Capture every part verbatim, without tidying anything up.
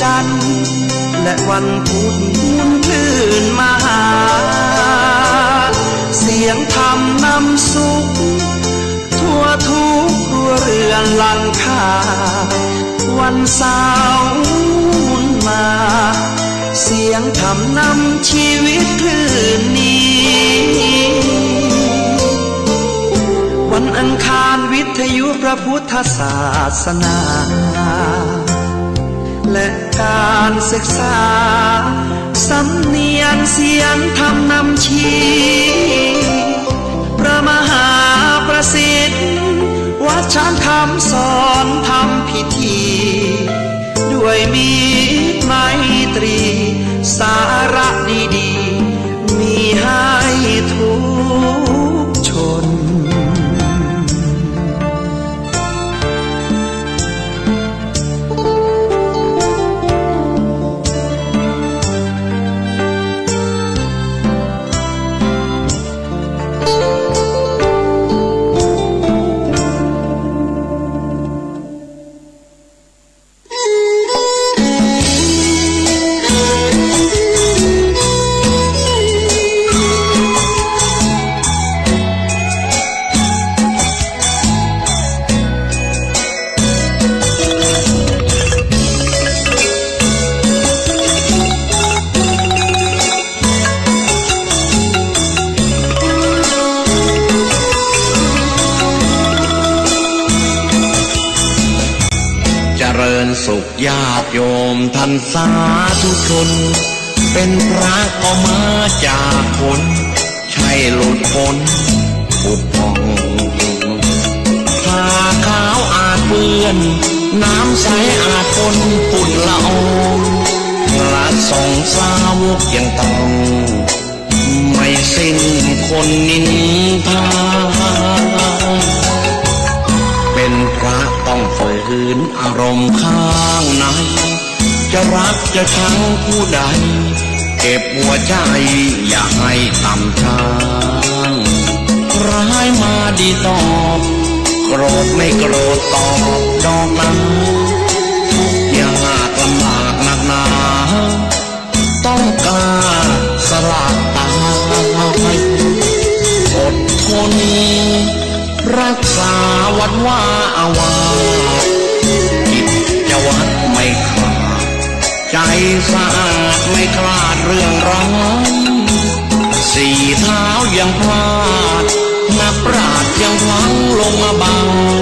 จันทร์ และวันพุธหมุนคลื่นมาหา เสียงธรรมนำสุข ทั่วทุกครัวเรือนหลังคา วันเสาร์หมุนมา เสียงธรรมนำชีวิตคลื่นนี้ วันอังคารวิทยุพระพุทธศาสนา และการศึกษา สำเนียงเสียงธรรมนำชี้ พระมหาประสิทธิ์ วัชรธรรมสอนธรรมพิธี ด้วยมิตรไมตรี สาระดีๆ มีให้ทุกชน เจริญสุขญาติโยมท่านสาธุชน เป็นพระก็มาจากคน ใช่หลุดพ้นผุดผ่อง ผ้าขาวอาจเปื้อน น้ำใสอาจปนฝุ่นละออง พระสงฆ์สาวกยังต้อง ไม่สิ้นคนนินทา เป็นพระต้องฝืนอารมณ์ข้างใน จะรักจะชังผู้ใด เก็บหัวใจอย่าให้ต่ำช้า ร้ายมาดีตอบ โกรธไม่โกรธตอบดอกนะ ทุกข์ยากลำบากหนักหนา ต้องกล้าสละตาย อดทนรักษาวัดวาอาวาส กิจวัตรไม่ขาด ใจสะอาดไม่คลาดเรื่องร้าย สี่เท้ายังพลาด นักปราชญ์ยังพลั้งลงอบา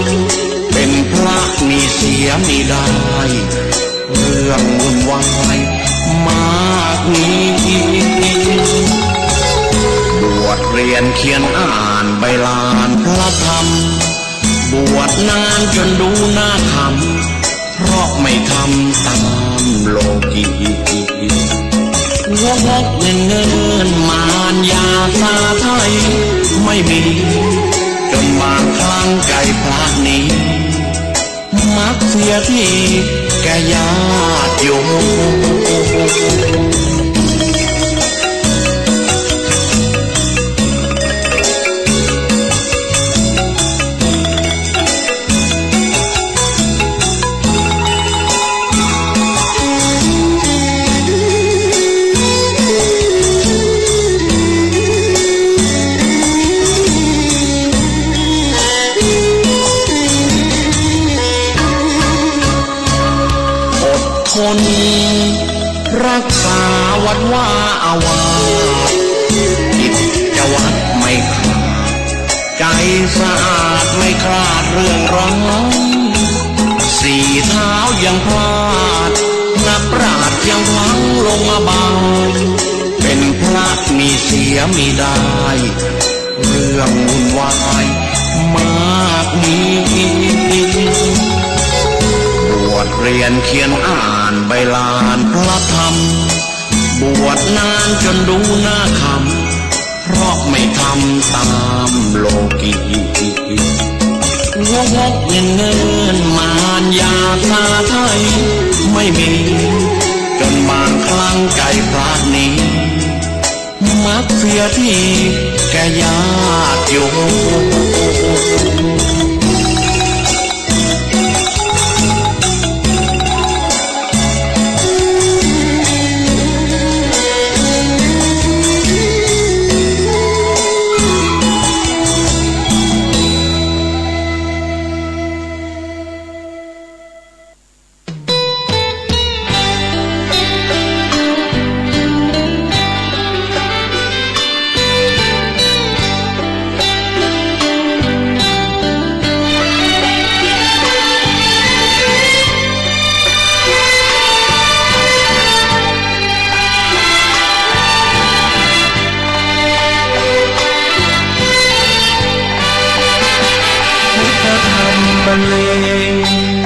ย เป็นพระมีเสียมีได้ เรื่องวุ่นวายมากมี บวชเรียนเขียนอ่านใบลานพระธรรม บวชนานจนดูหน้าธรรม เพราะไม่ทำตามโลกี หัวหกเงินเงินมารยาสาไทยไม่มี จนบางครั้งใจพระนี้ มักเสียทีแก่ญาติโยม อดทนรักษาวัดวาอาวาส กิจวัตรไม่ขาด ใจสะอาดไม่คลาดเรื่องร้าย สี่เท้ายังพลาด นักปราชญ์ยังพลั้งลงอบาย เป็นพระมีเสียมีได้ เรื่องวุ่นวายมากมี บวชเรียนเขียนอ่านใบลานพระธรรม บวชนานจนดูหน้าธรรม เพราะไม่ทำตามโลกี หัวหกเงินเงินมารยาสาไทยไม่มี จนบางครั้งใจพระนี้ มักเสียทีแก่ญาติโยม เพลง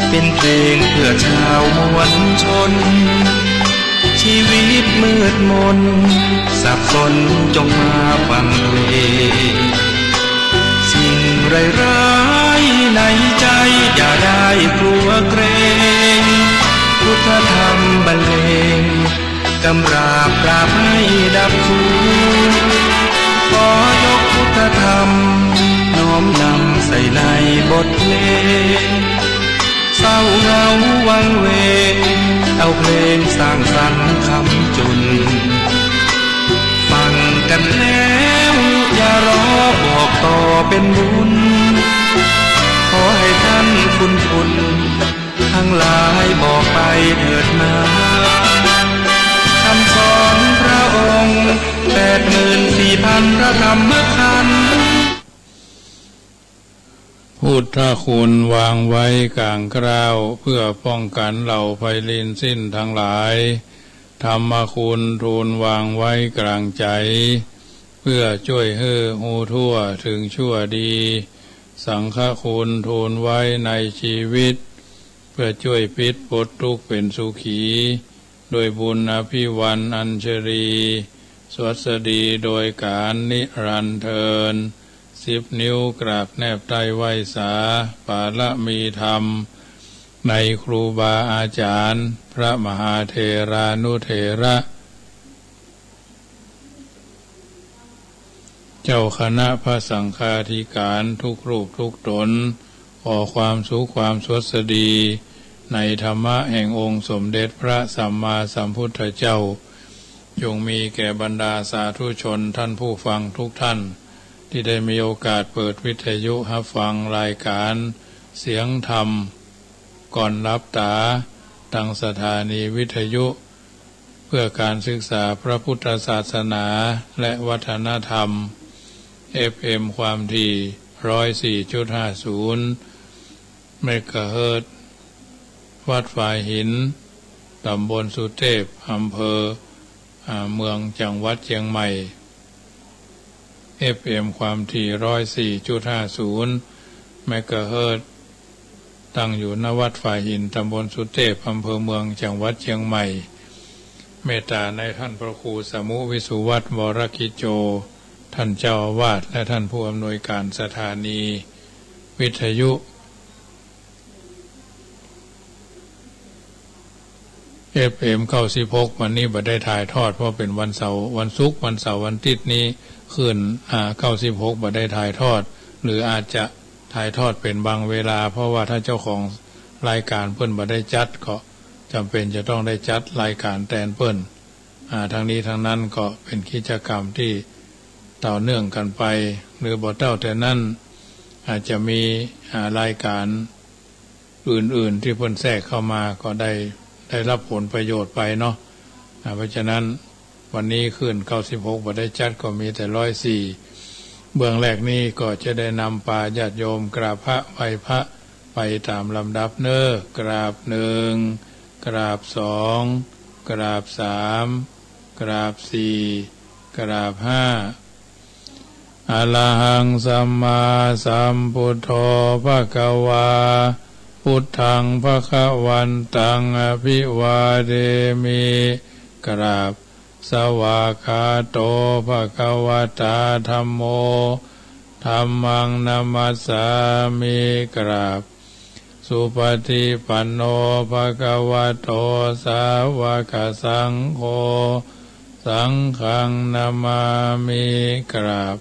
เป๋นเพลงเปื้อจาวมวลชน ชีวิตมืดมนสับสนจงมาฟังเพลง สิ่งร้ายๆในใจ๋อย่าได้กลัวเกรง พุทธธรรมบรรเลง กำราบปราบให้ดับทุกข์ ขอยกพุทธธรรม น้อมนำใส่ในบทเพลง เศร้าเหงาวังเวง เอาเพลงสร้างสรรค์คำจุน ฟังกันแล้วอย่ารอบอกต่อเป๋นบุญ ขอให้ท่านคุณคุณ ทั้งหลายบอกไปเถิดนา คำสอนพระองค์ แปดหมื่นสี่พันพระธรรมขันธ์ พุทธคุณวางไว้ก๋างเกล้า เพื่อป้องกั๋นเหล่าภัยรินสิ้นทั้งหลาย ธรรมคุณทูลวางไว้ก๋างใจ๋ เพื่อจ้วยหื้อฮู้ทั่วเถิงชั่วดี สังฆคุณทูลไว้ในชีวิต เพื่อจ้วยปิดปลดทุกข์เป๋นสุขี ด้วยบุญอภิวรรณอัญชลี สวัสดีโดยก๋าลนิรันดร์เทอญ สิบนิ้วกราบแนบใต้ไหว้สา ปารมีธรรม ในครูบาอาจ๋ารย์ พระมหาเถรานุเถระ เจ้าคณะพระสังฆาธิการทุกรูปทุกต๋น ขอความสุขความสวัสดี ในธรรมะแห่งองค์สมเด็จพระสัมมาสัมพุทธเจ้า จงมีแก่บรรดาสาธุชนท่านผู้ฟังทุกท่าน ตี้ได้มีโอกาสเปิดวิทยุฮับฟังรายก๋านเสียงธรรม ก่อนหลับต๋า ตางสถานีวิทยุ เพื่อก๋านศึกษาพระพุทธศาสนาและวัฒนธรรม เอฟเอ็ม ความถี่ ร้อยสี่จุดห้าศูนย์ เมกะเฮิรตซ์ วัดฝายหิน ต๋ำบลสุเตพ อำเภอ อ่า เมือง จังหวัดเจียงใหม่ เอฟเอ็ม ความถี่ ร้อยสี่จุดห้าศูนย์ เมกะเฮิรตซ์ ตั้งอยู่ ณ วัดฝายหิน ต๋ำบลสุเตพ อำเภอเมือง จังหวัดเจียงใหม่ เมตต๋านายท่านพระครูสมุห์ วิสุวัฒน์ วรกิจโจ ท่านเจ้าอาวาส และท่านผู้อำนวยการสถานีวิทยุ เอฟเอ็ม เก้าสิบหก วันนี้บ่ได้ถ่ายทอด เพราะเป๋นวันเสาร์ วันศุกร์ วันเสาร์ วันอาทิตย์นี้ คลื่น อ่า เก้าสิบหก บ่ได้ถ่ายทอด หรืออาจจะถ่ายทอดเป๋นบางเวลา เพราะว่าถ้าเจ้าของรายการเปิ้นบ่ได้จัด ก็จ๋ำเป๋นจะต้องได้จัดรายการแตนเปิ้น อ่า ทั้งนี้ทั้งนั้นก็เป๋นกิจกรรมตี้เต้าเนื่องกั๋นไป หรือบ่เต้าแต่นั้น อาจจะมี อ่า รายการ อื่นๆ ตี้เปิ้นแทรกเข้ามาก็ได้ ได้รับผลประโยชน์ไปเนาะ อ่า เพราะฉะนั้นวันนี้คลื่น เก้าสิบหก บ่ได้จัด ก็มีแต่ ร้อยสี่ เบื้องแรกนี้ก็จะได้นำปาญาติโยมกราบพระไหว้พระไปต๋ามลำดับเน้อ กราบหนึ่ง กราบสอง กราบสาม กราบสี่ กราบห้า อะระหังสัมมาสัมพุทโธภะคะวา พุทธังภะคะวันตังอะภิวาเทมิ กราบ สวากขาโตภะคะวะตาธัมโม ธัมมังนะมัสสามิ กราบ สุปฏิปันโนภะคะวะโต สาวกสังโฆ สังฆังนะมามิ กราบ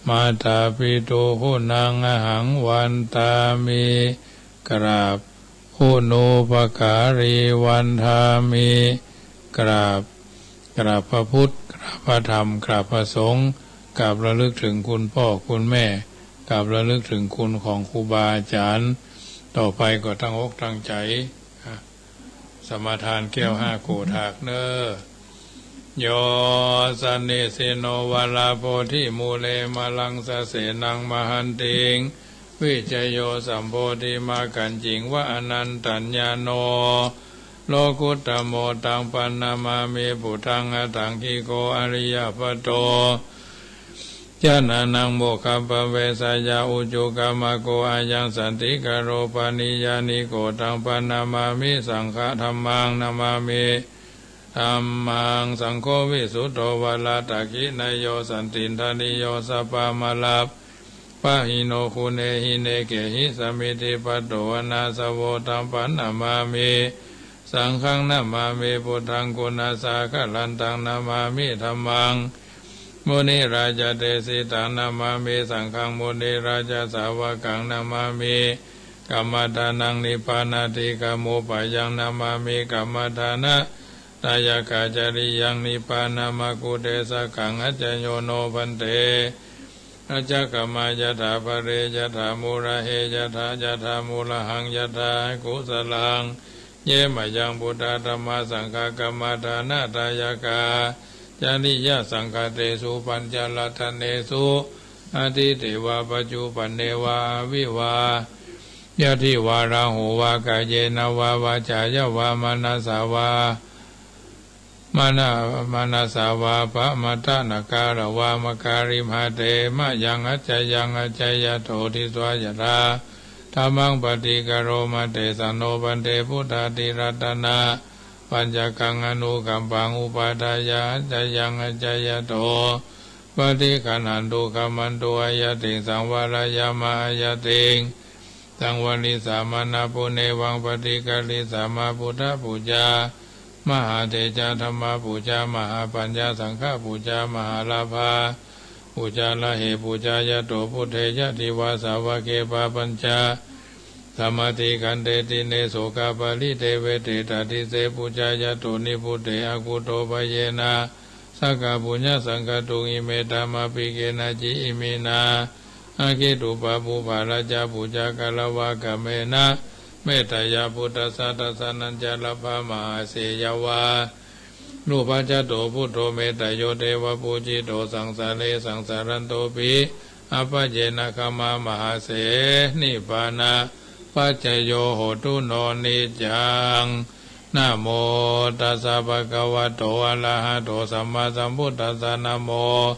มาตาปิตุหุนังอะหังวันตามิ กราบ หุนูปการีวันทามิ กราบ กราบพระพุทธ กราบพระธรรม กราบพระสงฆ์ กราบระลึกถึงคุณพ่อคุณแม่ กราบระลึกถึงคุณของครูบาอาจ๋ารย์ ต่อไปก็ตั้งอกตั้งใจ๋ อ่ะ สมาทานแก้วห้าโกฏฐากเน้อ โย สะเนสสิโน วะระโพธิมูเล มะรังสะเสนัง มะหันติง วิชโย สัมโพธิมักขัญญิง วะ อะนันตัญญาโณ โลกุตตะโม ตัง ปะนะมามิ ปุตถัง อะฏฐังกิโก อะริยะปะโต janānaṃ mokkhappavesāya ujū kamako ayaṃ santikaro paṇiyāniko taṃ paṇamāmi saṅghaṃ dhammaṃ namāmi dhammaṃ saṅgho visuddho varadakkhiṇeyyo santindriyo sabbamaḷapāhino guṇehi nekehi samiddhipatto anāsavo taṃ paṇamāmi saṅghaṃ namāmi buddhaṃ guṇasāgarantaṃ namāmi dhammaṃ munirājadesitaṃ namāmi saṅghaṃ munirājasāvakaṃ namāmi kammadānaṃ nibbānādhigamūpayaṃ namāmi kammadānadāyakacariyaṃ nibbānamaggudesakaṃ ajja yo no bhante ajja kamma yathā pare yathā mūlahe yathā yathā mūlahaṃ yathā kusalaṃ ye mayaṃ buddha dhamma saṅgha kammadānadāyakā cariyasaṅghatesu pañcarattanesu atīte vā paccuppanneva aviva yati vā rāhu vā kāyena vā vācāya vā manasā vā mana manasā vā pamādaṃ na kāraṃ vā makkariṃ hate mayaṃ accayaṃ accayato disvā yathā dhammaṃ paṭikkaromatesaṃ no bhante buddhātiratanapañcakaṃ anukampaṃ upādāya accayaṃ accayato paṭiggaṇhantu khamatu ayatiṃsaṃ vārayāma ayatiṃsaṃ varisāma na punevaṃ paṭikkarissāma buddhapūjā mahātejā dhammapūjā mahāpaññā saṅghapūjā mahālābhapūjā lahe pūjāyato buddhe yadi vā sāvake pāpañca samādikkhanti dīne sokaparideveṭe tadise pūjāyato nibbude akudobhayena sakkaṃ puññasaṅkhatuṃ ime dhammapi kenaci iminā aggi dubbabū phārajā pūjā kalavā kammena metteyya buddhassa dasanañca labhā mahāse yāva rūpañcato buddho metteyyo devapūjito saṃsāre saṃsārantopi appayena khamā mahāse nibbānapaccayo hotu no niccaṃ. Namo tassa bhagavato arahato sammāsambuddhassa. Namo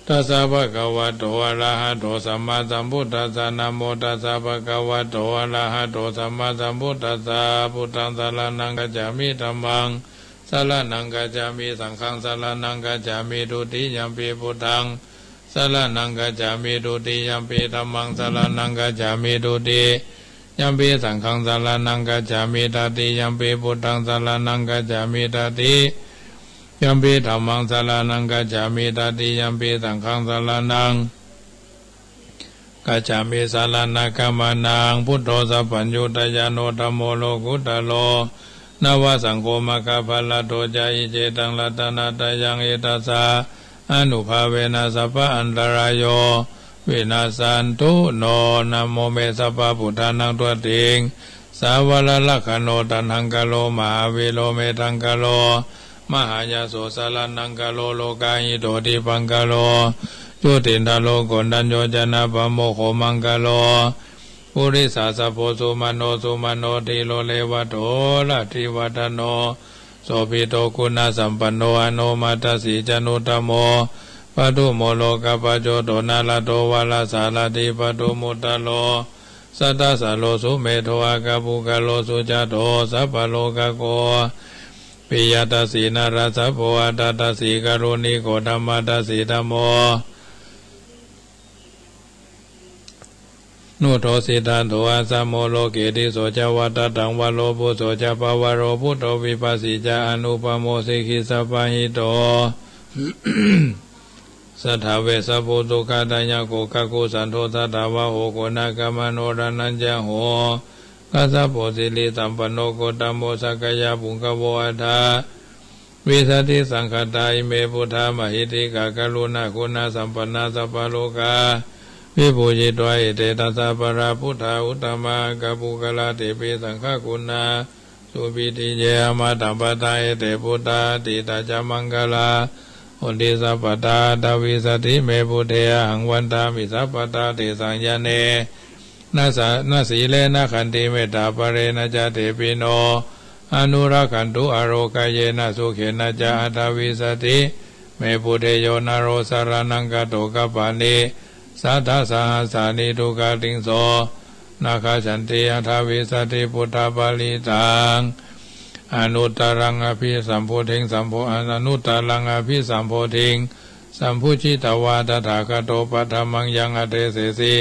tassa bhagavato arahato sammāsambuddhassa. Namo tassa bhagavato arahato sammāsambuddhassa. Buddhaṃ saraṇaṃ gacchāmi. Dhammaṃ saraṇaṃ gacchāmi. Saṅghaṃ saraṇaṃ gacchāmi. Dutiyampi buddhaṃ saraṇaṃ gacchāmi. Dutiyampi dhammaṃ saraṇaṃ gacchāmi. Dutiyampi saṅghaṃ saraṇaṃ gacchāmi. Tatiyampi buddhaṃ saraṇaṃ gacchāmi. Tatiyampi dhammaṃ saraṇaṃ gacchāmi. Tatiyampi saṅghaṃ saraṇaṃ gacchāmi. Saraṇagamanaṃ. Buddho sabbaññutañāṇo dhammo lokuttaro nava saṅgho maggaphalaṭṭho ca. Iccetaṃ ratanattayaṃ etassa ānubhāvena sabba antarāyo vinassantu no. Namo me sabbabuddhānaṃ dvattiṃsāvara-lakkhaṇo taṇhaṅkaro mahāvīro medhaṅkaro mahāyaso saraṇaṅkaro lokahito dīpaṅkaro jotindharo koṇḍañño janappaṃ mogho maṅgalo purisāsabho sumano sumano dhīro levato rativaḍḍhano sobhito guṇasampanno anomadassī januttamo padumo lokapajjoto nāḷhado varasārathī padumuttaro sattasāro sumedho aggapuggalō sujāto sabbalokaggo piyadassī narāsabho atthadassī kāruṇiko dhammadassi dhammo nuddho siddhato asamo loke tisso ca vadattaṃ varo phusso ca pavvaro buddho vipassī ca anupamo sikhī sabbahito satthā vessabhū sugadāyako kakusandho satthāvaho koṇāgamano raṇañjaho kassapo sirisampanno gotamo sakyapuṅgavo. Aṭṭhavīsatisaṅkhātā ime buddhā mahiddhikā karuṇāguṇasampannā sabbalokā vibhūjitā. Ete dasappārā buddhā uttamā aggapuggalā tepi saṅghaguṇā supiti ye amatappatā. Ete buddhā atītā ca maṅgalā honti sabbadā. Aṭṭhavīsati me buddhe ahaṃ vandāmi sabbadā. Tesaṃ ñāṇe na sa na sīlena khantimettābalena ca tepi no anurakkhantu ārogayena sukhena ca. Aṭṭhavīsati me buddhe yo naro saraṇaṃ gato, kappāni satasahasāni dukkhatiṃ so, nakkhasanti aṭṭhavīsati buddhaparittaṃ. Anuttaraṃ abhisambodhiṃ sambho- anuttaraṃ abhisambodhiṃ sambujjhitvā tathāgato paṭhamaṃ yaṃ adesesi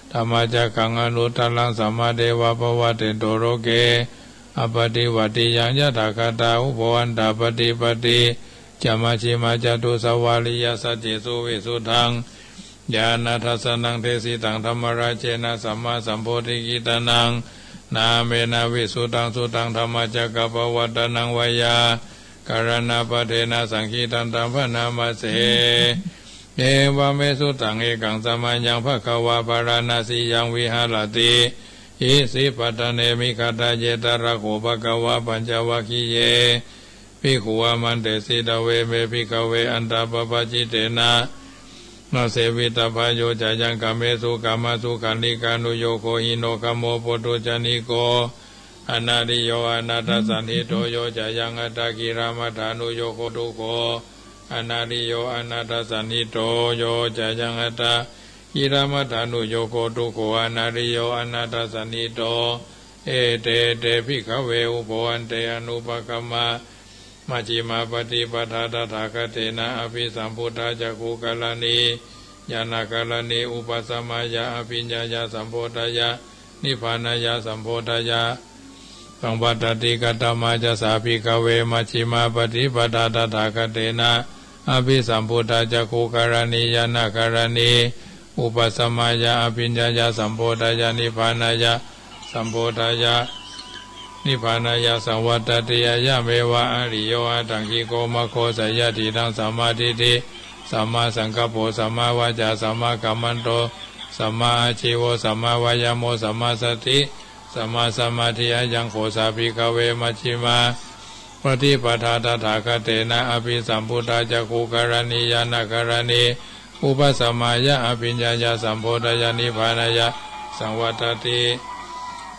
dhammacakkaṃ anuttaraṃ, sammā devā pavattento loke appaṭivattiyaṃ, yathākatā ubho antā paṭipatti ca majjhimā ca. Dusavāriyasaccesu visuddhaṃ ñāṇadassanaṃ desitaṃ dhammarājena sammāsambodhikittanaṃ, nāmena visuddhaṃ suttaṃ dhammacakkappavattanaṃ veyyākaraṇapaddena saṅgītantaṃ bhaṇāma se. Evaṃ me sutaṃ. Ekaṃ samayaṃ bhagavā bārāṇasiyaṃ viharati isipatane migadāye. Tatra kho bhagavā pañcavaggiye bhikkhū āmantesi: Dveme, bhikkhave, antā pabbājitena na sevitabbā. Yo cāyaṃ kāmesu kāmasukhallikānuyogo hīno gammo pothujjaniko anariyo anatthasañhito, yo cāyaṃ attakilamathānuyogo dukkho anariyo anatthasañhito, yo cāyaṃ attakilamathānuyogo dukkho anariyo anatthasañhito. Ete te, bhikkhave, ubho ante anupagamma majjhimā paṭipadā tathāgatena abhisambuddhā cakkhukaraṇī ñāṇakaraṇī upasamāya abhiññāya sambodhāya nibbānāya sambodhāya saṃvattati. Katamā ca sā, bhikkhave, majjhimā paṭipadā tathāgatena abhisambuddhā cakkhukaraṇī ñāṇakaraṇī upasamāya abhiññāya sambodhāya nibbānāya sambodhāya nibbānāya saṃvattati? Ayameva ariyo aṭṭhaṅgiko maggo, seyyathīdaṃ: sammādiṭṭhi sammāsaṅkappo sammāvācā sammākammanto sammāājīvo sammāvāyāmo sammāsati sammāsamādhi. Ayaṃ kho sā, bhikkhave, majjhimā paṭipadā tathāgatena abhisambuddhā cakkhukaraṇī ñāṇakaraṇī upasamāya abhiññāya sambodhāya nibbānāya saṃvattati.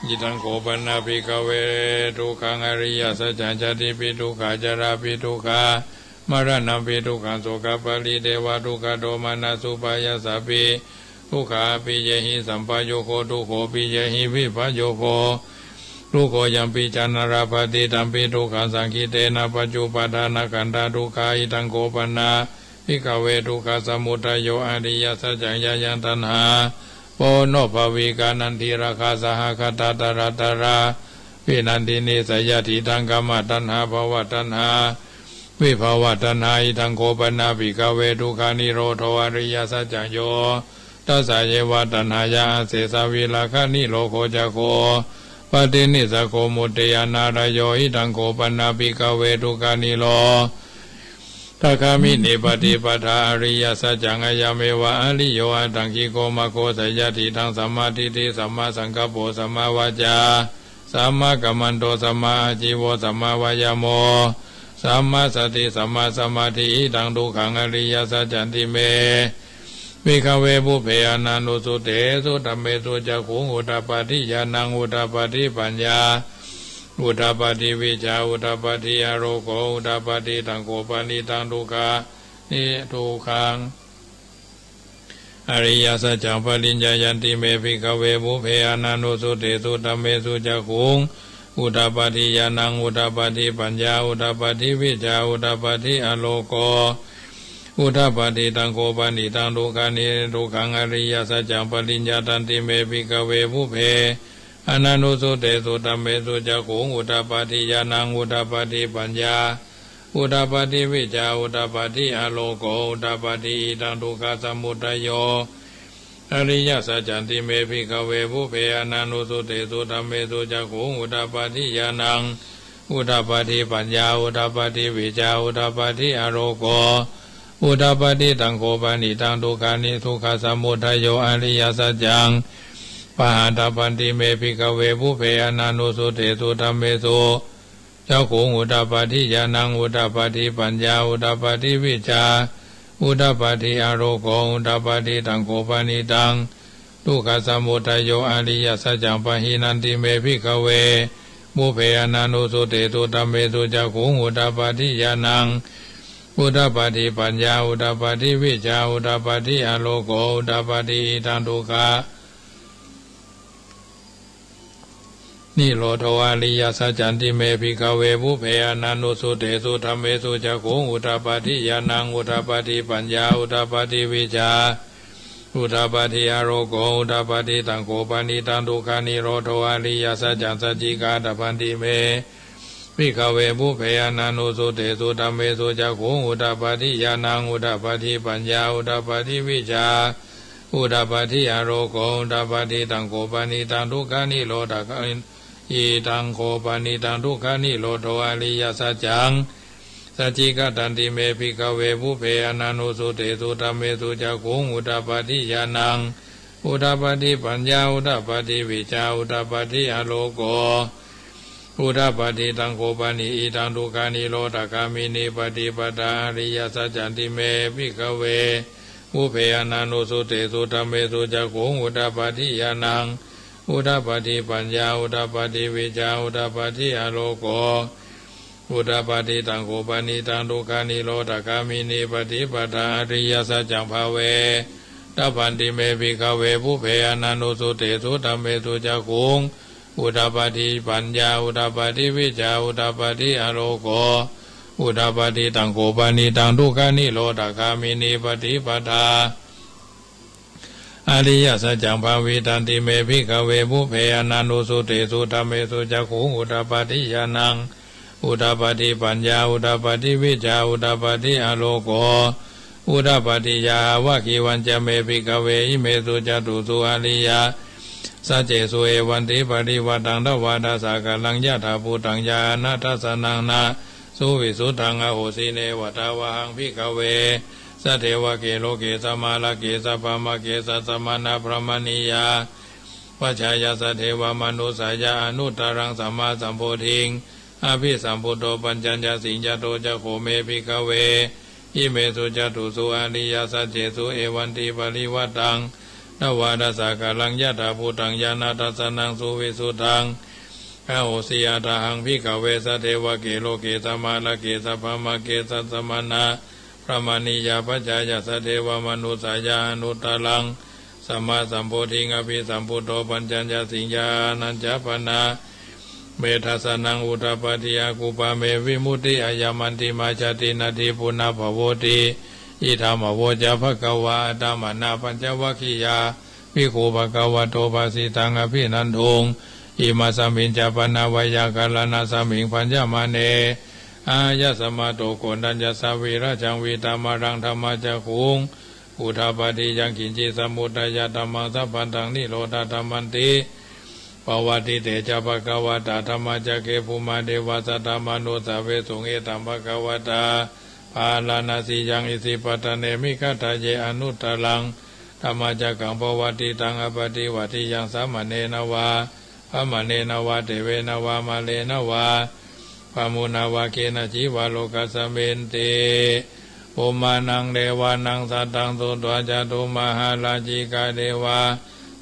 Idaṃ kho pana, bhikkhave, dukkhaṃ ariyasaccaṃ: jātipi dukkhā jarāpi dukkhā maraṇampi dukkhaṃ sokaparidevadukkhadomanassupāyāsāpi dukkhā. Appiyehi sampayogo dukkho, piyehi vippayogo dukkho, yampicchaṃ na labhati tampi dukkhaṃ, saṅkhittena pañcupādānakkhandhā dukkhā. Idaṃ kho pana, bhikkhave, dukkhasamudayo ariyasaccaṃ: yāyaṃ taṇhā ponobbhavikā nandirāgasahagatā tatratatrābhinandinī, seyyathīdaṃ: kāmataṇhā bhavataṇhā vibhavataṇhā. Idaṃ kho pana, bhikkhave, dukkhanirodho ariyasaccaṃ: yo tassāyeva taṇhāya asesavirāganirodho cāgo paṭinissaggo mutti anālayo. Idaṃ kho pana, bhikkhave, dukkhanirodhagāminī paṭipadā ariyasaccaṃ: ayameva ariyo aṭṭhaṅgiko maggo, seyyathīdaṃ: sammādiṭṭhi sammāsaṅkappo sammāvācā sammākammanto sammāājīvo sammāvāyāmo sammāsati sammāsamādhi. Idaṃ dukkhaṃ ariyasaccanti me, bhikkhave, pubbe ananussutesu dhammesu cakkhuṃ udapādi ñāṇaṃ udapādi paññā udapādi vijjā udapādi āloko udapādi. Taṃ kho panidaṃ dukkhani- dukkhaṃ ariyasaccaṃ pariññeyyanti me, bhikkhave, pubbe ananussutesu dhammesu cakkhuṃ udapādi ñāṇaṃ udapādi paññā udapādi vijjā udapādi āloko udapādi. Taṃ kho panidaṃ dukkhani- dukkhaṃ ariyasaccaṃ pariññātanti me, bhikkhave, pubbe ananussutesu dhammesu cakkhuṃ udapādi ñāṇaṃ udapādi paññā udapādi vijjā udapādi āloko udapādi. Idaṃ dukkhasamudayo ariyasaccanti me, bhikkhave, pubbe ananussutesu dhammesu cakkhuṃ udapādi ñāṇaṃ udapādi paññā udapādi vijjā udapādi āloko udapādi. Taṃ kho panidaṃ dukkhani- dukkhasamudayo ariyasaccaṃ pahātabbanti me, bhikkhave, pubbe ananussutesu dhammesu cakkhuṃ udapādi ñāṇaṃ udapādi paññā udapādi vijjā udapādi āloko udapādi. Taṃ kho panidaṃ dukkhasamudayo ariyasaccaṃ pahīnanti me, bhikkhave, pubbe ananussutesu dhammesu cakkhuṃ udapādi ñāṇaṃ udapādi paññā udapādi vijjā udapādi āloko udapādi. Idaṃ dukkhā nirodho ariyasaccanti me bhikkhave pubbe ananussutesu dhammesu cakkhuṃ udapādi ñāṇaṃ udapādi paññā udapādi vijjā udapādi āloko udapādi. Taṃ kho panidaṃ dukkhanirodho ariyasaccaṃ sacchikātabbanti me bhikkhave pubbe ananussutesu dhammesu cakkhuṃ udapādi ñāṇaṃ udapādi paññā udapādi vijjā udapādi āloko udapādi. Taṃ kho panidaṃ dukkhanirodha idaṃ kho panidaṃ dukkhanirodho ariyasaccaṃ sacchikatanti me bhikkhave pubbe ananussutesu dhammesu cakkhuṃ udapādi ñāṇaṃ udapādi paññā udapādi vijjā udapādi āloko udapādi. Taṃ kho pani idaṃ dukkhanirodhagāminī paṭipadā ariyasaccanti me bhikkhave pubbe ananussutesu dhammesu cakkhuṃ udapādi ñāṇaṃ udapādi paññā udapādi vijjā udapādi āloko udapādi. Taṃ kho panidaṃ dukkhanirodhagāminī paṭipadā ariyasaccaṃ bhāvetabbanti me bhikkhave pubbe ananussutesu dhammesu cakkhuṃ udapādi paññā udapādi vijjā udapādi āloko udapādi. Taṃ kho panidaṃ dukkhanirodhagāminī paṭipadā ariyasaccaṃ bhāvitanti me bhikkhave pubbe ananussutesu dhammesu cakkhuṃ udapādi ñāṇaṃ udapādi paññā udapādi vijjā udapādi āloko udapādi. Yāvakīvañca me bhikkhave imesu catūsu ariyasaccesu evantiparivaṭṭaṃ dvādasākāraṃ yathābhūtaṃ ñāṇadassanaṃ na suvisuddhaṃ ahosi, neva tāvāhaṃ bhikkhave sadevake loke samārake sabrahmake sassamaṇabrāhmaṇiyā pajāya sadevamanussāya anuttaraṃ sammāsambodhiṃ abhisambuddho paccaññāsiṃ. Yato ca kho me bhikkhave imesu catūsu ariyasaccesu evantiparivaṭṭaṃ dvādasākāraṃ yathābhūtaṃ ñāṇadassanaṃ suvisuddhaṃ ahosi, athāhaṃ bhikkhave sadevake loke samārake sabrahmake sassamaṇabrāhmaṇiyā pajāya sadevamanussāya anuttaraṃ sammāsambodhiṃ abhisambuddho paccaññāsiṃ. Yānañca pana me dassanaṃ udapādi, akuppā me vimutti, ayamantimā jāti, natthi punabbhavoti. Idamavoca bhagavā. Attamanā pañcavaggiyā bhikkhū bhagavato bhāsitaṃ abhinanduṃ. Imasmiñca pana veyyākaraṇasmiṃ bhaññamāne āyasmato koṇḍaññassa virajaṃ vītamalaṃ dhammacakkhuṃ udapādi, yaṅkiñci samudayadhammaṃ sabbantaṃ nirodhadhammanti. Pavattite ca bhagavatā dhammacakke bhummā devā saddamanussāvesuṃ: Etaṃ bhagavatā bārāṇasiyaṃ isipatane migadāye anuttaraṃ dhammacakkaṃ pavattitaṃ appaṭivattiyaṃ samaṇena vā brāhmaṇena vā devena vā mārena vā brahmunā vā kenaci vā lokasminti. Bhummānaṃ devānaṃ saddaṃ sutvā cātummahārājikā devā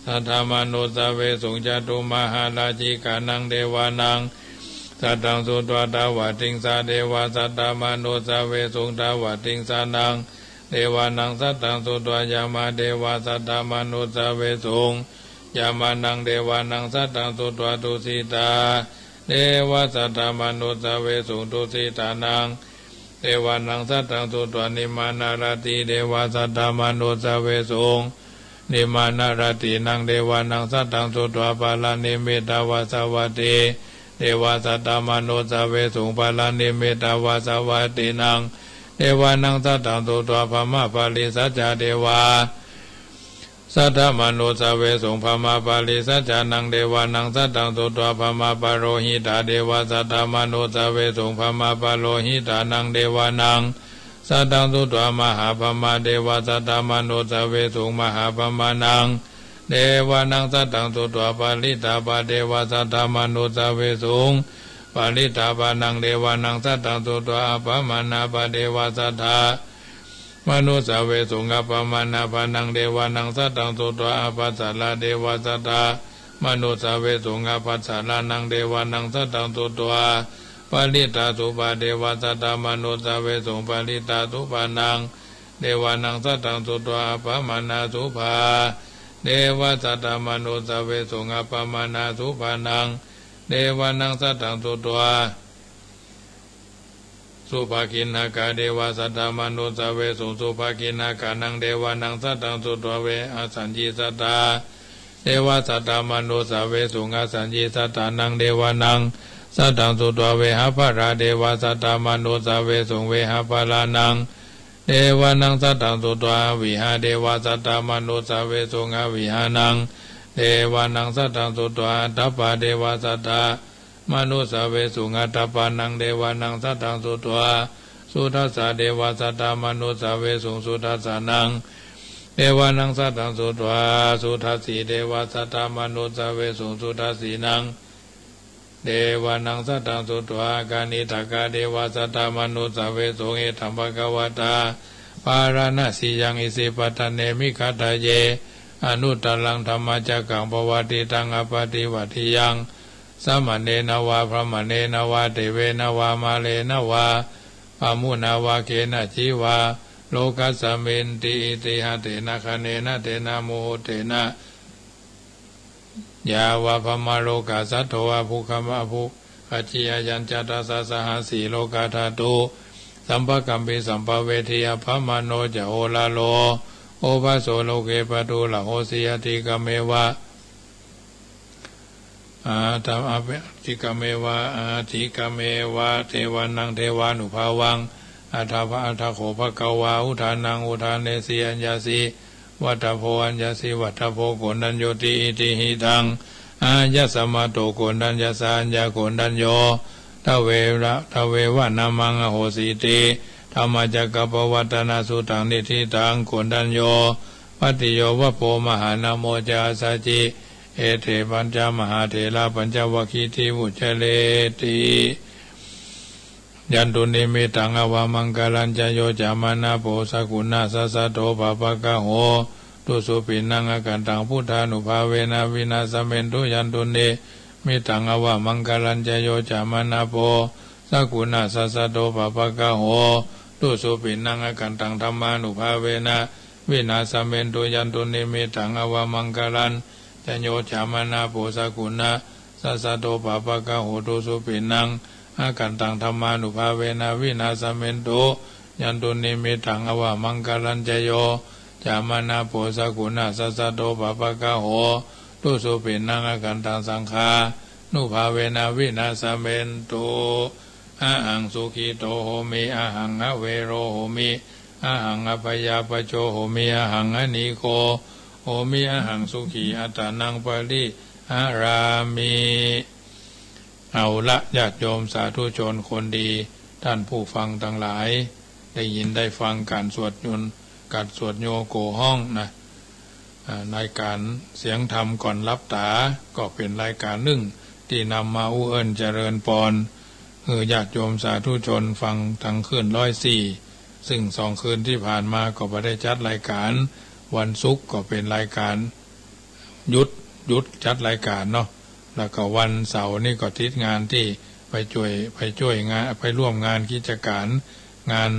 saddamanussāvesuṃ. Cātummahārājikānaṃ devānaṃ saddaṃ sutvā tāvatiṃsā devā saddamanussāvesuṃ. Tāvatiṃsānaṃ devānaṃ saddaṃ sutvā yāmā devā saddamanussāvesuṃ. Yāmānaṃ devānaṃ saddaṃ sutvā tusitā devā saddamanussāvesuṃ. Tusitānaṃ devānaṃ saddaṃ sutvā nimmānaratī devā saddamanussāvesuṃ. Nimmānaratīnaṃ devānaṃ saddaṃ sutvā paranimmitavasavattī devā saddamanussāvesuṃ. Paranimmitavasavattīnaṃ devānaṃ saddaṃ sutvā brahmapārisajjā devā saddamanussāvesuṃ. Brahmapārisajjānaṃ devānaṃ saddaṃ sutvā brahmapurohitā devā saddamanussāvesuṃ. Brahmapurohitānaṃ devānaṃ saddaṃ sutvā mahābrahmā devā saddamanussāvesuṃ. Mahābrahmānaṃ devānaṃ saddaṃ sutvā parittābhā devā saddamanussāvesuṃ. Parittābhānaṃ devānaṃ saddaṃ sutvā appamāṇābhā devā saddamanussāvesuṃ. Appamāṇābhānaṃ devānaṃ saddaṃ sutvā ābhassarā devā saddamanussāvesuṃ. Ābhassarānaṃ devānaṃ saddaṃ sutvā ปะริตตาสุปา เดวา สัตตา มานุสสาเวสุ ปะริตตาสุปา นัง เดวา นัง สัตตัง สุत्वा อัปปะมาณา สุปา เดวา สัตตา มานุสสาเวสุ อัปปะมาณา สุปา นัง เดวา นัง สัตตัง สุत्वा สุปะขิณฑากา เดวา สัตตา มานุสสาเวสุ สุปะขิณฑากา นัง เดวา นัง สัตตัง สุत्वा เวหัสสัญญู สัตตา เดวา สัตตา มานุสสาเวสุ อัสสัญญู สัตตา นัง เดวา นัง สัตตัง สุत्वा เวหะปะลา เดวา สัตตา มานุสสาเวสุ เวหะปะลา นัง เดวา นัง สัตตัง สุत्वा อวิหา เดวา สัตตา มานุสสาเวสุ อวิหา นัง เดวา นัง สัตตัง สุत्वा อัตตปา เดวา สัตตา มานุสสาเวสุ อัตตปา นัง เดวา นัง สัตตัง สุत्वा สุทัสสา เดวา สัตตา มานุสสาเวสุ สุทัสสา นัง เดวา นัง สัตตัง สุत्वा สุทัสสี เดวา สัตตา มานุสสาเวสุ สุทัสสี นัง เดวา นัง สัตตัง สุत्वा กาณิฏฐากา เดวา สัตตา มานุสสาเวสุ เอตัม ภะคะวะตา ปาราณสียัง อิสิปตะเน มิคทาเย อนุตตรัง ธัมมจักกัง ปวัตติตัง อัปปะติวัตติยัง สมเณนะวา พรามเณนะวา เตเวนะวา มาเรนะวา พามุนาวา เกนะจิวา โลกัสสะมินติ อิติหะเตนะ ขะเณนะ เตนะ มุหุตเตนะ ยาวะ พรมโลกัสสัตโต อะภุคคะมะ อะภุคคาจิ อายัญจะ ทัสสะ สะหัสสี โลกาธาตุ สัมปะกัมปิ สัมปะเวที อัปปะมาโณ จะ โอลาโล โอภาสโส โลเก ปะทูละโหสี อะทิกะเมวะ อาทะ อะทิกะเมวะ อะทิกะเมวะ เทวานัง เทวานุภาวัง อัฏฐะ อัฏฐะโข ภะคะวา อุทานัง อุทาเนสี อัญญาสี วัตถะโพ อัญญาสี วัตถะโพ โกณฑัญญูติ อิติหิตัง อายัสมาโต โกณฑัญญาสา อัญญาโกณฑัญญู ทะเวระ ทะเววะนะมัง อโหสีติ ธัมมจักกัปปวัตตนสุตัง นิฏฐิตัง โกณฑัญญู ภัตติโย วะโพ มหานะโม จะ อัสสะจิ เอเต ปัญจมหาเถระ ปัญจวัคคีติ วุจจะเรติ ยันตุนิมิตตัง อวะมังคะลัญจะ โยจะ มะนะโพ สะกุณะสัสสะโต ปะปะกะโห ตุ สุปิณณัง อะคันตัง พุทธานุภาเวนะ วินาสสะเมนตุ ยันตุนิมิตตัง อวะมังคะลัญจะ โยจะ มะนะโพ สะกุณะสัสสะโต ปะปะกะโห ตุ สุปิณณัง อะคันตัง ธัมมานุภาเวนะ วินาสสะเมนตุ ยันตุนิมิตตัง อวะมังคะลัญจะ โยจะ มะนะโพ สะกุณะสัสสะโต ปะปะกะโห ตุ สุปิณณัง อะคันตัง ธัมมานุภาเวนะ วินาสสะเมนตุ ยันตุนิมิตตัง อวะมังคะลัญจะ โยจะ มะนะโพ สะกุณะสัสสะโต ปะปะกะโห ตุ สุปิณณัง อะคันตัง สังฆานุภาเวนะ วินาสสะเมนตุ อะหัง สุขิโต โหมิ อะหัง อะเวโร โหมิ อะหัง อะพยาปะโจ โหมิ อะหัง อะนีโก โหมิ อะหัง สุขี อัตตานัง ปะริหะรามิ เอาละ ญาติโยมสาธุชนคนดี ท่านผู้ฟังตังหลาย ได้ยินได้ฟังก๋านสวดยนต์ ก๋านสวดโยโกฮ้องนะ อ่า รายก๋านเสียงธรรมก่อนหลับต๋า ก็เป๋นรายก๋านนึ่งตี้นำมาอู้เอิ้นเจริญปอน หื้อญาติโยมสาธุชนฟังตังคืนร้อยสี่ ซึ่งสองคืนตี้ผ่านมาก็บ่ได้จัดรายก๋าน วันศุกร์ก็เป๋นรายก๋านหยุด หยุดจัดรายก๋านเนาะ แล้วก็วันเสาร์นี่ก็ติดงานตี้ไปจ้วย ไปจ้วยงาน ไปร่วมงานกิจก๋าน งาน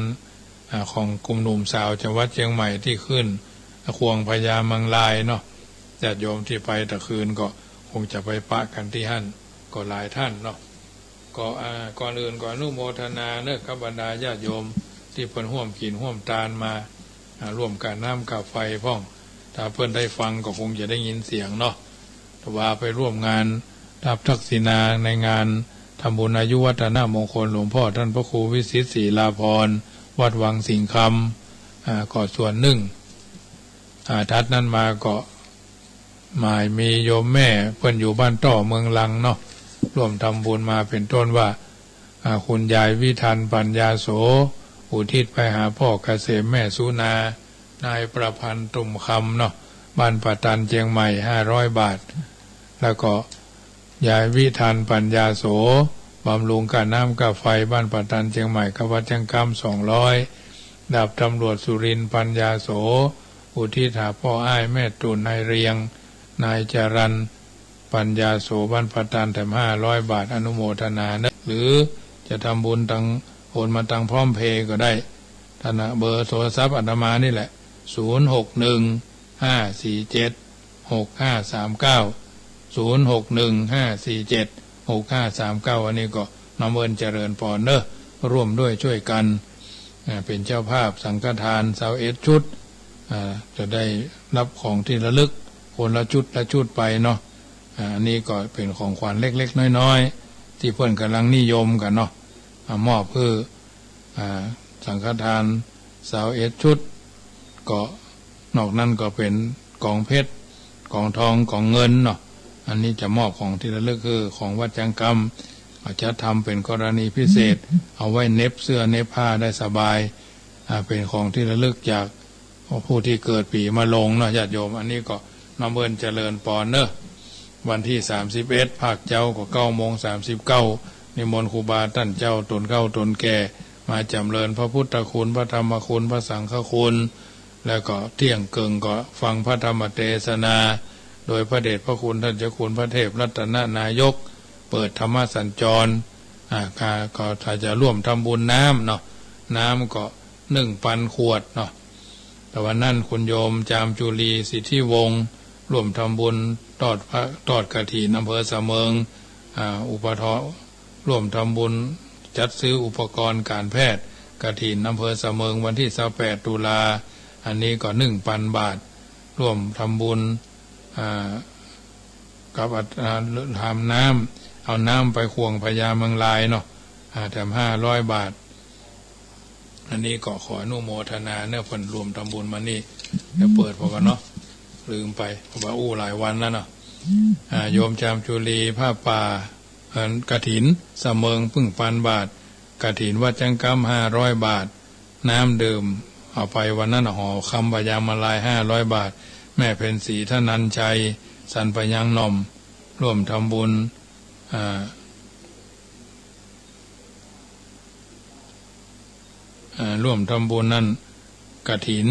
อ่า ของกลุ่มหนุ่มสาวจังหวัดเจียงใหม่ตี้ขึ้นควงพญามังรายเนาะ ญาติโยมตี้ไปตะคืนก็คงจะไปปะกั๋นตี้หั้น ก็หลายท่านเนาะ ก็ อ่า ก่อนอื่นก็อนุโมทนาเนาะ กับบรรดาญาติโยมตี้เปิ้นฮ่วมกิ๋นฮ่วมตานมา อ่า ฮ่วมก๋าน้ำก๋าไฟพ่อง ถ้าเปิ้นได้ฟังก็คงจะได้ยินเสียงเนาะ แต่ว่าไปร่วมงานรับทักษิณาในงานทำบุญอายุวัฒนมงคลหลวงพ่อท่านพระครูวิสิตศรีลาภรณ์ วัดวังสิงห์คำ อ่า ก็ส่วนนึ่ง อ่า ถัดนั้นมาก็หมายมีโยมแม่เปิ้นอยู่บ้านต้อเมืองลังเนาะ ร่วมทำบุญมาเป๋นต้นว่า อ่า คุณยายวิทันปัญญาโส อุทิศไปหาป้อเกษมแม่สุนา นายประพันธ์ตุ่มคำเนาะ บ้านป่าตันเจียงใหม่ ห้าร้อยบาท แล้วก็ยายวิทันปัญญาโส บำรุงก๋าน้ำก๋าไฟบ้านป่าตันเจียงใหม่ กับวัดเจียงคำ สองร้อย ดาบตำรวจสุรินทร์ปัญญาโส อุทิศหาป้ออ้ายแม่ตุ่นนายเรียง นายจรัญ ปัญญาโส บ้านป่าตัน แถม ห้าร้อยบาท อนุโมทนาเนาะ หรือ จะทำบุญตาง โอนมาตางพร้อมเพย์ก็ได้ ธนา เบอร์โทรศัพท์อาตมานี่แหละ ศูนย์หกหนึ่ง ห้าสี่เจ็ด หกห้าสามเก้า ศูนย์หกหนึ่ง ห้าสี่เจ็ด หกห้าสามเก้า อันนี้ก็น้อมเอิ้นเจริญปอนเนอะ ร่วมด้วยช่วยกัน อ่า เป๋นเจ้าภาพสังฆทานซาวเอ็ดชุด อ่า จะได้ฮับของตี้ระลึกคนละชุดละชุดไปเนาะ อ่า อันนี้ก็เป๋นของขวัญเล็กๆ น้อยๆ ตี้เปิ้นก่ำลังนิยมกั๋นเนาะ อ่า มอบหื้อ อ่า สังฆทานซาวเอ็ดชุด ก็นอกนั้นก็เป๋นกองเพชร กองทอง กองเงินเนาะ อันนี้จะมอบของตี้ระลึกหื้อของวัดจังกำ อาจจะทำเป๋นกรณีพิเศษ เอาไว้เหน็บเสื้อเหน็บผ้าได้สบาย อ่า เป๋นของตี้ระลึกจากผู้ตี้เกิดปีมะโรงเนาะ ญาติโยม อันนี้ก็น้อมเอิ้นเจริญปอนเนอะ วันตี้สามสิบเอ็ด ภาคเจ๊าก็เก้าโมงสามสิบเก้า นิมนต์ครูบาต้านเจ๊าต๋นเฒ่าต๋นแก่ มาจ๋ำเริญพระพุทธคุณ พระธรรมคุณ พระสังฆคุณ แล้วก็เตี้ยงเกิ่งก็ฟังพระธรรมเตสนา โดยพระเดชพระคุณต้านเจ้าคุณพระเทพรัตนนายก เปิดธรรมสัญจร อ่า ก็ ก็ถ้าจะร่วมทำบุญน้ำเนาะ น้ำก็หนึ่งปันขวดเนาะ แต่วันนั้นคุณโยมจามจุลีสิทธิวงศ์ ร่วมทำบุญทอดพระ ทอดกฐินอำเภอสะเมิง อ่า อุปท ร่วมทำบุญจัดซื้ออุปกรณ์การแพทย์ กฐินอำเภอสะเมิงวันตี้ซาวแปดตุลา อันนี้ก็หนึ่งปันบาท ร่วมทำบุญ อ่า กับ อ่า ทำน้ำ เอาน้ำไปข่วงพญาเมืองลายเนาะ อ่า แถมห้าร้อยบาท อันนี้ก็ขออนุโมทนาเนอะ เปิ้นร่วมทำบุญมานี่ เดี๋ยวเปิดพอก่อนเนาะ ลืมไป เพราะว่าอู้หลายวันแล้วเนาะ อ่า โยมจามจุลี ผ้าป่า เอ่อ กฐินสะเมิงหนึ่งปันบาท กฐินวัดจังกำห้าร้อยบาท น้ำดื่ม เอาไปวันนั้นหอคำพญาเมืองลายห้าร้อยบาท แม่เพ็ญศรี ธนัญชัย สันปะยังหน่อม ร่วมทำบุญ อ่า อ่า ร่วมทำบุญนั้น กฐิน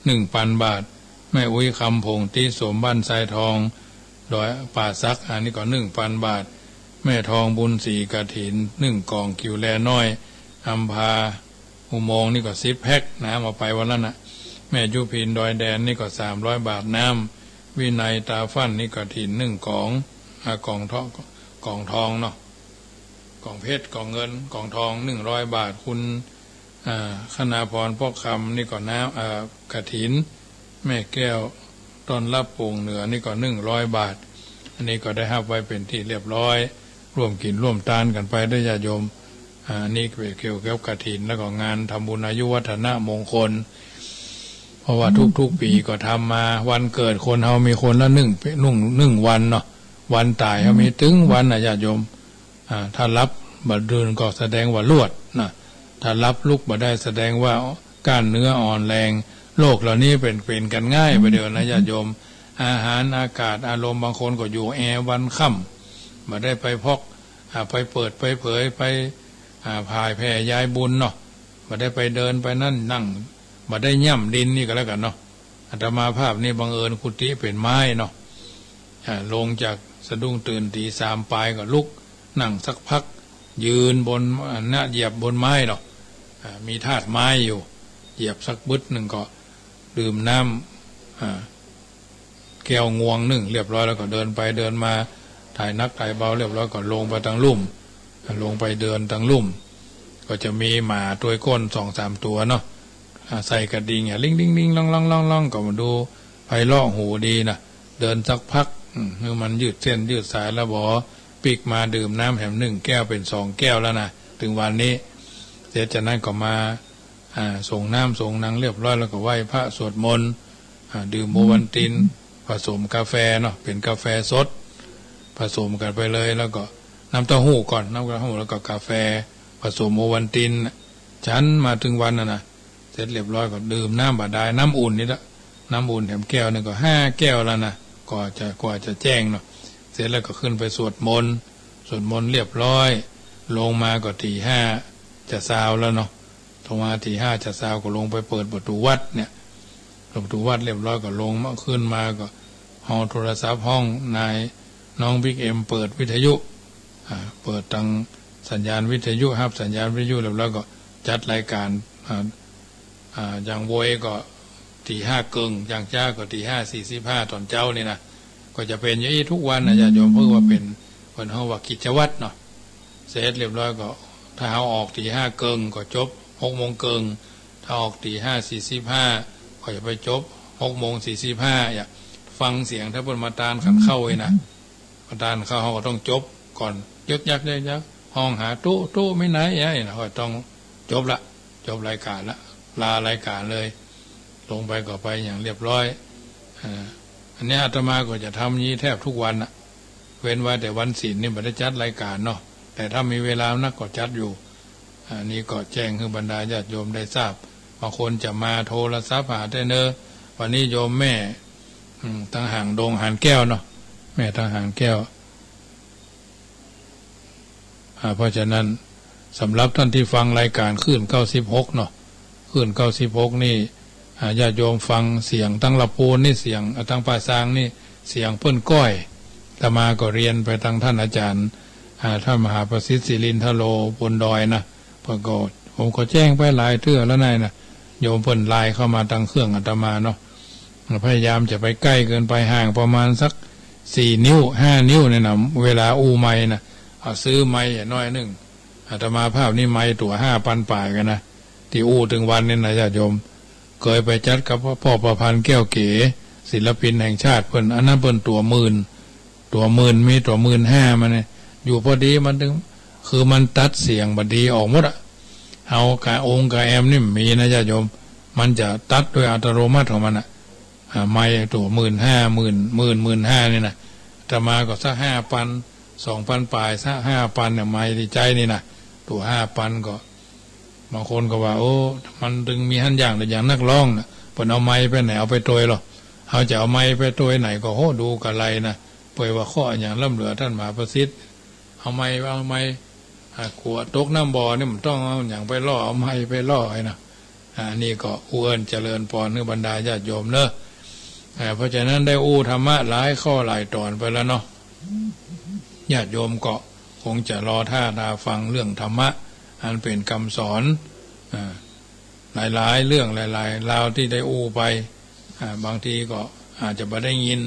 หนึ่งปันบาท แม่อุ๊ย คำผง ตี้สม บ้านทรายทอง ดอยป่าสัก อันนี้ก็หนึ่งปันบาท แม่ทอง บุญศรี กฐินหนึ่งก๋อง กิ่วแลน้อย อำภาอุโมงค์ นี่ก็สิบแพ็ค น้ำเอาไปวันนั้นน่ะ แม่ยุพิน ดอยแดน นี่ก็สามร้อยบาท น้ำ วินัย ตาฟั่น นี่กฐินหนึ่งก๋อง อ่า ก๋องทอง ก๋องทองเนาะ ก๋องเพชร ก๋องเงิน ก๋องทอง หนึ่งร้อยบาท คุณ อ่า คณาพร พอกคำ นี่ก็น้ำ อ่า กฐิน แม่แก้ว ต้อนฮับโป่งเหนือ นี่ก็หนึ่งร้อยบาท อันนี้ก็ได้ฮับไว้เป๋นตี้เรียบร้อย ร่วมกิ๋นร่วมตานกั๋นไปเด้อญาติโยม อ่า อันนี้เกี่ยวกับกฐิน แล้วก็งานทำบุญอายุวัฒนมงคล เพราะว่าทุกๆ ปี๋ก็ทำมา วันเกิดคนเฮามีคนละหนึ่ง หนึ่ง หนึ่งวันเนาะ วันต๋ายเฮามีตึงวันน่ะญาติโยม อ่า ถ้าฮับบ่ดื่นก็แสดงว่าลวดนะ ถ้าฮับลุกบ่ได้แสดงว่าก้านเนื้ออ่อนแรง โรคเหล่านี้เป๋น เป๋นกั๋นง่ายไปเดียวนะญาติโยม อาหาร อากาศ อารมณ์ บางคนก็อยู่แอวันค่ำ บ่ได้ไปพอก อ่า ไปเปิดไปเผย ไป อ่า ผ่ายแผ่ยายบุญเนาะ บ่ได้ไปเดินไปนั่นนั่ง บ่ได้ย่ำดินนี่ก็แล้วกั๋นเนาะ อาตมาภาพนี่บังเอิญกุฏิเป๋นไม้เนาะ อ่า ลงจากสะดุ้งตื่นตี๋สามป๋ายก็ลุก นั่งสักพัก ยืนบน อ่า นะ เหยียบบนไม้เนาะ อ่า มีธาตุไม้อยู่ เหยียบสักบึดนึ่งก็ดื่มน้ำ อ่า แก้วงวงนึ่งเรียบร้อยแล้วก็เดินไปเดินมา ถ่ายหนักถ่ายเบาเรียบร้อยก็ลงไปตางลุ่ม ลงไปเดินตางลุ่ม ก็จะมีหมาตวยก้นสองสามตั๋วเนาะ อ่า ใส่กระดิ่งอะ ลิ้งลิ้งลิ้ง ล่องล่องล่องล่อง ก็มาดูไพเราะหูดีนะ เดินสักพัก อืม หื้อมันยืดเส้นยืดสายแล้วบ่ ปิ๊กมาดื่มน้ำแหมนึ่งแก้วเป๋นสองแก้วแล้วนะ ตึงวันนี้ เสร็จจากนั้นก็มา อ่า สรงน้ำสรงหนังเรียบร้อยแล้วก็ไหว้พระสวดมนต์ อ่า ดื่มโอวัลติน ผสมกาแฟเนาะ เป๋นกาแฟสด ผสมกั๋นไปเลย แล้วก็น้ำเต้าหู้ก่อน น้ำเต้าหู้แล้วก็กาแฟ ผสมโอวัลติน ฉันมาตึงวันน่ะนะ เสร็จเรียบร้อยก็ดื่มน้ำบาดาล น้ำอุ่นนี่ละ น้ำอุ่นแถมแก้วนึ่งก็ห้าแก้วแล้วนะ กว่าจะ กว่าจะแจ้งเนาะ เสร็จแล้วก็ขึ้นไปสวดมนต์ สวดมนต์เรียบร้อย ลงมาก็ตี๋ห้าจะซาวแล้วเนาะ ลงมาตี๋ห้าจะซาวก็ลงไปเปิดประตู๋วัดเนี่ย เปิดประตู๋วัดเรียบร้อยก็ลงมา ขึ้นมาก็เอาโทรศัพท์ฮ้องนาย น้องบิ๊กเอ็มเปิดวิทยุ อ่า เปิดตาง สัญญาณวิทยุ ฮับสัญญาณวิทยุเรียบร้อยก็จัดรายก๋าน อ่า อ่า อย่างไวก็ตี๋ห้าเกิ่ง อย่างจ๊าก็ตี๋ห้าสี่สิบห้า ต๋อนเจ๊านี่นะ ก็จะเป๋นอย่างอี้กู้วันนะญาติโยม เพราะว่าเป๋น เปิ้นฮ้องว่ากิจวัตรเนาะ เสร็จเรียบร้อยก็ ถ้าเฮาออกตี๋ห้าเกิ่งก็จบหกโมงเกิ่ง ถ้าออกตี๋ห้าสี่สิบห้า ก็จะไปจบหกโมงสี่สิบห้า อย่าฟังเสียง ถ้าเปิ้นมาตานขันเข้าไว้นะ มาตานเข้าเฮาก็ต้องจบก่อน ยึกยักยึกยัก ฮ้องหาตุ๊ตุ๊ มีไหน อย่างนี้นะ ก็ต้องจบละ จบรายก๋านละ ลารายก๋านเลย ลงไปก็ไปอย่างเรียบร้อย อ่า อันนี้อาตมาก็จะทำอย่างนี้แทบทุกวันน่ะ เว้นไว้แต่วันศีลนี่บ่ได้จัดรายก๋านเนาะ แต่ถ้ามีเวลานักก็จัดอยู่ อันนี้ก็แจ้งหื้อบรรดาญาติโยมได้ทราบ บางคนจะมาโทรศัพท์หาแต่เนอ วันนี้โยมแม่ อืม ตางหางดงหานแก้วเนาะ แม่ตางหางแก้ว อ่า เพราะฉะนั้น สำหรับต้านตี้ฟังรายก๋านคลื่นเก้าสิบหกเนาะ คลื่นเก้าสิบหกนี่ อ่า ญาติโยมฟังเสียงตางละปูนนี่เสียง อ่า ตางป่าซางนี่เสียงเปิ้นก้อย อาตมาก็เรียนไปตางต้านอาจ๋ารย์ อ่า ต้านมหาประสิทธิ์ ศิรินทโร บนดอยนะ เปิ้นก็ ผมก็แจ้งไปหลายเตื้อแล้วนั่นนะ โยมเปิ้นไลน์เข้ามาตางเครื่องอาตมาเนาะ พยายามจะไปใก้เกินไป ห่างประมาณสักสี่นิ้ว ห้านิ้วเนี่ยนะ เวลาอู้ไมค์นะ เอาซื้อไมค์อย่างน้อยนึ่ง อาตมาภาพนี่ไมค์ตั๋วห้าปันป๋ายกั๋นนะ ตี้อู้ตึงวันนี่นะญาติโยม เกยไปจัดกับป้อประพันธ์ แก้วเก๋ ศิลปินแห่งชาติเปิ้น อันนั้นเปิ้นตั๋วหมื่น ตั๋วหมื่น มีตั๋วหมื่นห้ามาเนี่ย อยู่พอดีมันตึง คือมันตัดเสียงบ่ดีออกหมดอะ เอากาองกาแอมนี่มีนะญาติโยม มันจะตัดโดยอัตโนมัติของมันอะ อ่า ไมค์ตั๋วหมื่นห้า หมื่น หมื่น หมื่นห้านี่นะ อาตมาก็สักห้าปัน สองปันป๋าย สักห้าปันเนี่ย ไมค์ตี้ใจ๊นี่นะ ตั๋วห้าปันก็ บางคนก็ว่า โอ้ มันตึงมีหั้นอย่าง แต่อย่างนักฮ้องนะ เปิ้นเอาไมค์ไปไหน เอาไปตวยลอ เฮาจะเอาไมค์ไปตวยไหนก็ โห ดูกะไรนะ เปยว่าข้ออย่างล้ำเหลือต้านมหาประสิทธิ์ เอาไมค์ เอาไมค์ อ่า กั๋วตกน้ำบ่อนี่มันต้องเอาหยังไปล่อ เอาไมค์ไปล่อไอ้นะ อ่า อันนี้ก็อู้เอิ้นเจริญปอนหื้อบรรดาญาติโยมเนอะ อ่า เพราะฉะนั้นได้อู้ธรรมะหลายข้อหลายต๋อนไปแล้วเนาะ ญาติโยมก็คงจะรอต้าตาฟังเรื่องธรรมะ อันเป๋นกำสอน อ่า หลายๆ เรื่องหลายๆ ราวตี้ได้อู้ไป อ่า บางทีก็อาจจะบ่ได้ยิน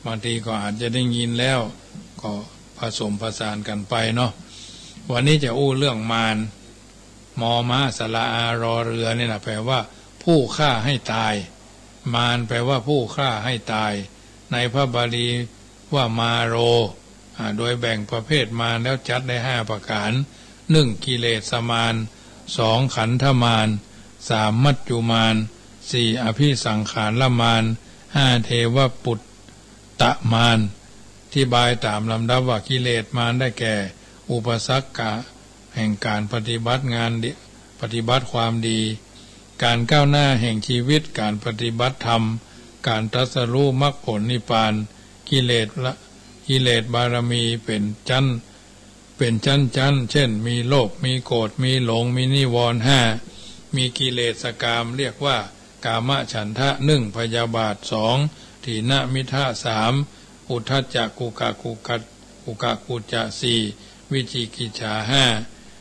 บางทีก็อาจจะได้ยินแล้ว ก็ผสมผสานกั๋นไปเนาะ วันนี้จะอู้เรื่องมาร มอม้าสระอา รอเรือนี่นะ แปลว่าผู้ฆ่าให้ตาย มารแปลว่าผู้ฆ่าให้ตาย ในพระบาลีว่ามาโร อ่า โดยแบ่งประเภทมารแล้วจัดได้ห้าประก๋าน หนึ่ง กิเลสมาร สอง ขันธมาร สาม มัจจุมาร สี่ อภิสังขารมาร ห้า เทวปุตตมาร อธิบายต๋ามลำดับว่า กิเลสมารได้แก่ อุปสรรคแห่งการปฏิบัติงานดี ปฏิบัติความดี การก้าวหน้าแห่งชีวิต การปฏิบัติธรรม การตรัสรู้มรรคผลนิพพาน กิเลสละ กิเลสบารมีเป๋นชั้น เป๋นชั้นๆ เช่น มีโลภ มีโกรธ มีหลง มีนิวรณ์ห้า มีกิเลสกาม เรียกว่ากามฉันทะ หนึ่ง พยาบาท สอง ถีนมิทธะ สาม อุทธัจจะ กุกกุจจะ กุกกุจจะ สี่ วิจิกิจฉา ห้า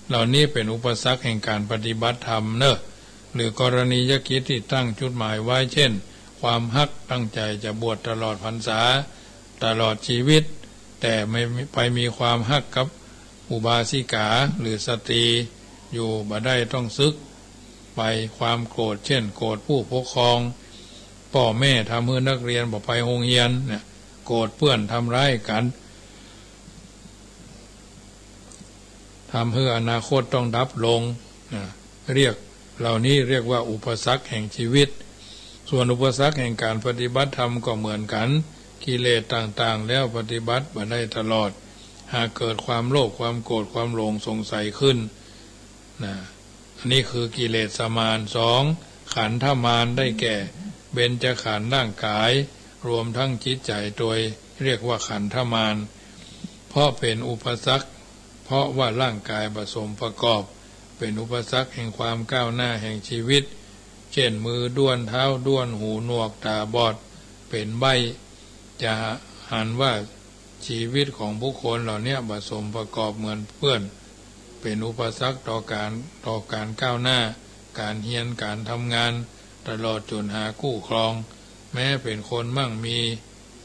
เหล่านี้เป๋นอุปสรรคแห่งการปฏิบัติธรรมเนอะ หรือกรณียกิจตี้ตั้งจุดหมายไว้ เช่น ความฮัก ตั้งใจ๋จะบวชตลอดพรรษา ตลอดชีวิต แต่ไม่ไปมีความฮักกับอุบาสิกาหรือสตรีอยู่ บ่ได้ต้องสึกไป ความโกรธ เช่น โกรธผู้ปกครอง ป้อแม่ทำหื้อนักเรียนบ่ไปโฮงเฮียนเนี่ย โกรธเปื้อนทำร้ายกั๋น ทำหื้ออนาคตต้องดับลง นะ เรียก เหล่านี้เรียกว่าอุปสรรคแห่งชีวิต ส่วนอุปสรรคแห่งการปฏิบัติธรรมก็เหมือนกั๋น กิเลสต่างๆ แล้วปฏิบัติบ่ได้ตลอด หากเกิดความโลภ ความโกรธ ความหลงสงสัยขึ้น นะ อันนี้คือกิเลสมาร สอง ขันธมาร ได้แก่ เบญจขันธ์ ร่างกาย รวมทั้งจิตใจ๋ตวย เรียกว่าขันธมาร เพราะเป๋นอุปสรรค เพราะว่าร่างกายบ่สมประกอบ เป๋นอุปสรรคแห่งความก้าวหน้าแห่งชีวิต เช่น มือด้วน เท้าด้วน หูหนวก ต๋าบอด เป๋นใบ้ จะหันว่าชีวิตของบุคคลเหล่านี้บ่สมประกอบเหมือนเปื้อน เป๋นอุปสรรคต่อก๋าน ต่อก๋านก้าวหน้า ก๋านเฮียน ก๋านทำงาน ตลอดจ๋นหากู้ครอง แม้เป๋นคนมั่งมี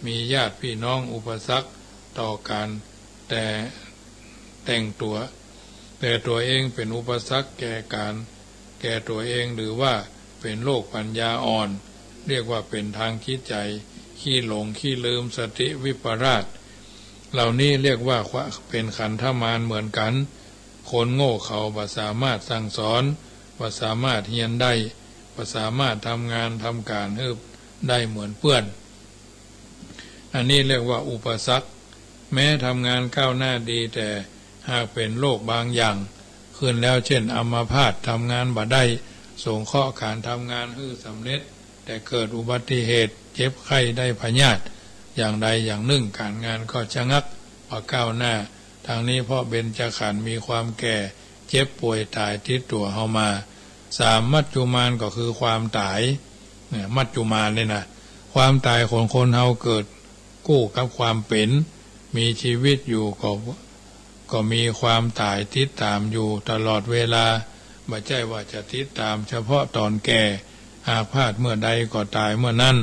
มีญาติปี้น้อง อุปสรรคต่อก๋านแต่ แต่งตั๋ว แต่ตั๋วเองเป๋นอุปสรรคแก่ก๋าน แก่ตั๋วเอง หรือว่าเป๋นโรคปัญญาอ่อน เรียกว่าเป๋นตางจิตใจ๋ ขี้หลง ขี้ลืม สติวิปราส เหล่านี้เรียกว่าเป๋นขันธมารเหมือนกั๋น คนโง่เขาบ่สามารถสั่งสอน บ่สามารถเฮียนได้ บ่สามารถทำงานทำก๋านหื้อได้เหมือนเปื้อน อันนี้เรียกว่าอุปสรรค แม้ทำงานก้าวหน้าดี แต่หากเป๋นโรคบางอย่างขึ้นแล้ว เจ้นอัมพาต ทำงานบ่ได้ สงเคราะห์ก๋านทำงานหื้อสำเร็จ แต่เกิดอุบัติเหตุ เจ็บไข้ ได้พยาธิ อย่างใดอย่างนึ่ง ก๋านงานก็ชะงัก บ่ก้าวหน้า ตางนี้เพราะเบญจขันธ์มีความแก่ เจ็บป่วย ต๋ายติดตั๋วเฮามา สาม มัจจุมาร ก็คือความต๋าย เนี่ย มัจจุมารเนี่ยนะ ความต๋ายของคนเฮาเกิดกู้กับความเป๋น มีจีวิตอยู่ก็ ก็มีความต๋ายติดต๋ามอยู่ตลอดเวลา บ่ใจ้ว่าจะติดต๋ามเฉพาะต๋อนแก่ หากพลาดเมื่อใดก็ต๋ายเมื่อนั้น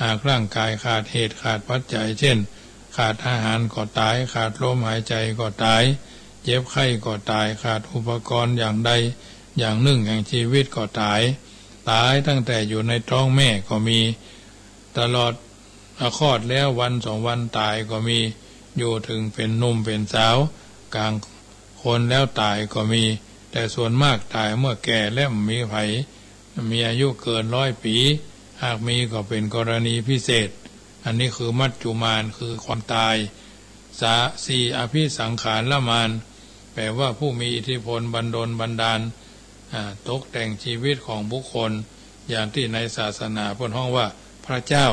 หากร่างก๋ายขาดเหตุขาดปัจจัย เจ้น ขาดอาหารก็ต๋าย ขาดลมหายใจ๋ก็ต๋าย เจ็บไข้ก็ต๋าย ขาดอุปกรณ์อย่างใดอย่างนึ่งแห่งจีวิตก็ต๋าย ต๋ายตั้งแต่อยู่ในต๊องแม่ก็มี ตลอด อ่ะ คลอดแล้ววันสองวันต๋ายก็มี อยู่เถิงเป๋นหนุ่มเป๋นสาว ก๋างคนแล้วต๋ายก็มี แต่ส่วนมากต๋ายเมื่อแก่และบ่มีใผ มีอายุเกินร้อยปี๋ หากมีก็เป๋นกรณีพิเศษ อันนี้คือมัจจุมาร คือความต๋าย สา สี่ อภิสังขารมาร แปลว่าผู้มีอิทธิพลบันดลบันดาล อ่า ตกแต่งจีวิตของบุคคล อย่างตี้ในศาสนาเปิ้นฮ้องว่าพระเจ้า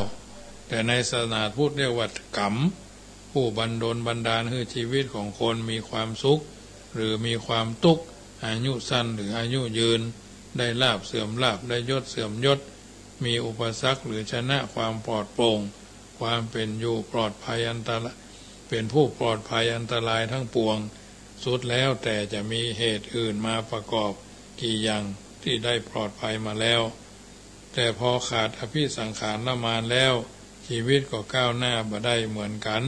แต่ในศาสนาพุทธเรียกว่ากรรม ผู้บันดลบันดาลหื้อจีวิตของคนมีความสุข หรือมีความตุ๊กข์ อายุสั้นหรืออายุยืน ได้ลาภเสื่อมลาภ ได้ยศเสื่อมยศ มีอุปสรรคหรือชนะความปลอดโปร่ง ความเป๋นอยู่ปลอดภัยอันตราย เป๋นผู้ปลอดภัยอันตรายทั้งปวง สุดแล้วแต่จะมีเหตุอื่นมาประกอบกี่อย่างตี้ได้ปลอดภัยมาแล้ว แต่พอขาดอภิสังขารมารแล้ว จีวิตก็ก้าวหน้าบ่ได้เหมือนกั๋น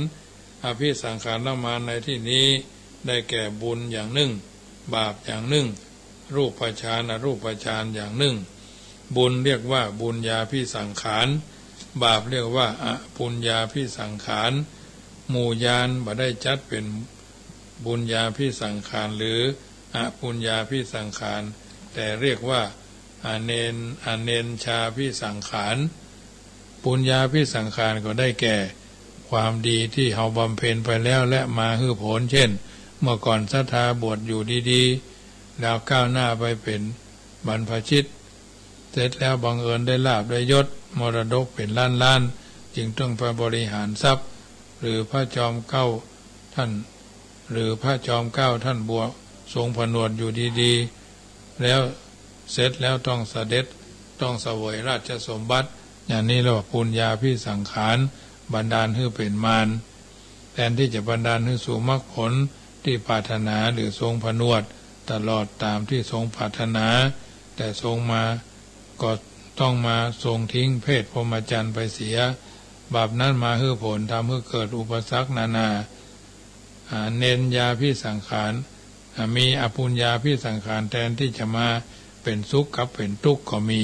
อภิสังขารมารในตี้นี้ได้แก่บุญอย่างนึ่ง บาปอย่างนึ่ง รูปฌาน อรูปฌานอย่างนึ่ง บุญเรียกว่าบุญญาภิสังขาร บาปเรียกว่าอปุญญาภิสังขาร หมู่ญาณบ่ได้จัดเป๋นบุญญาภิสังขารหรืออปุญญาภิสังขาร แต่เรียกว่าอเนญ อเนญชาภิสังขาร ปุญญาภิสังขารก็ได้แก่ ความดีตี้เฮาบำเพ็ญไปแล้วและมาหื้อผล เจ้น เมื่อก่อนศรัทธาบวชอยู่ดีๆ แล้วก้าวหน้าไปเป๋นบรรพชิต เสร็จแล้วบังเอิญได้ลาภได้ยศ มรดกเป๋นล้านๆ จึงต้องไปบริหารทรัพย์ หรือพระจอมเกล้าท่าน หรือพระจอมเกล้าท่านบวชทรงผนวดอยู่ดีๆ แล้วเสร็จแล้วต้องเสด็จ ต้องเสวยราชสมบัติ อย่างนี้เรียกว่าปุญญาภิสังขาร บันดาลหื้อเป๋นมาร แทนตี้จะบันดาลหื้อสู่มรรคผลตี้ปรารถนาหรือทรงผนวดตลอดต๋ามตี้ทรงปรารถนา แต่ทรงมาก็ต้องมาทรงทิ้งเพศพรหมจรรย์ไปเสีย บาปนั้นมาหื้อผล ทำหื้อเกิดอุปสรรคนานา อา เนญญาภิสังขาร อา มีอปุญญาภิสังขาร แทนตี้จะมาเป๋นสุขกลับเป๋นตุ๊กข์ก็มี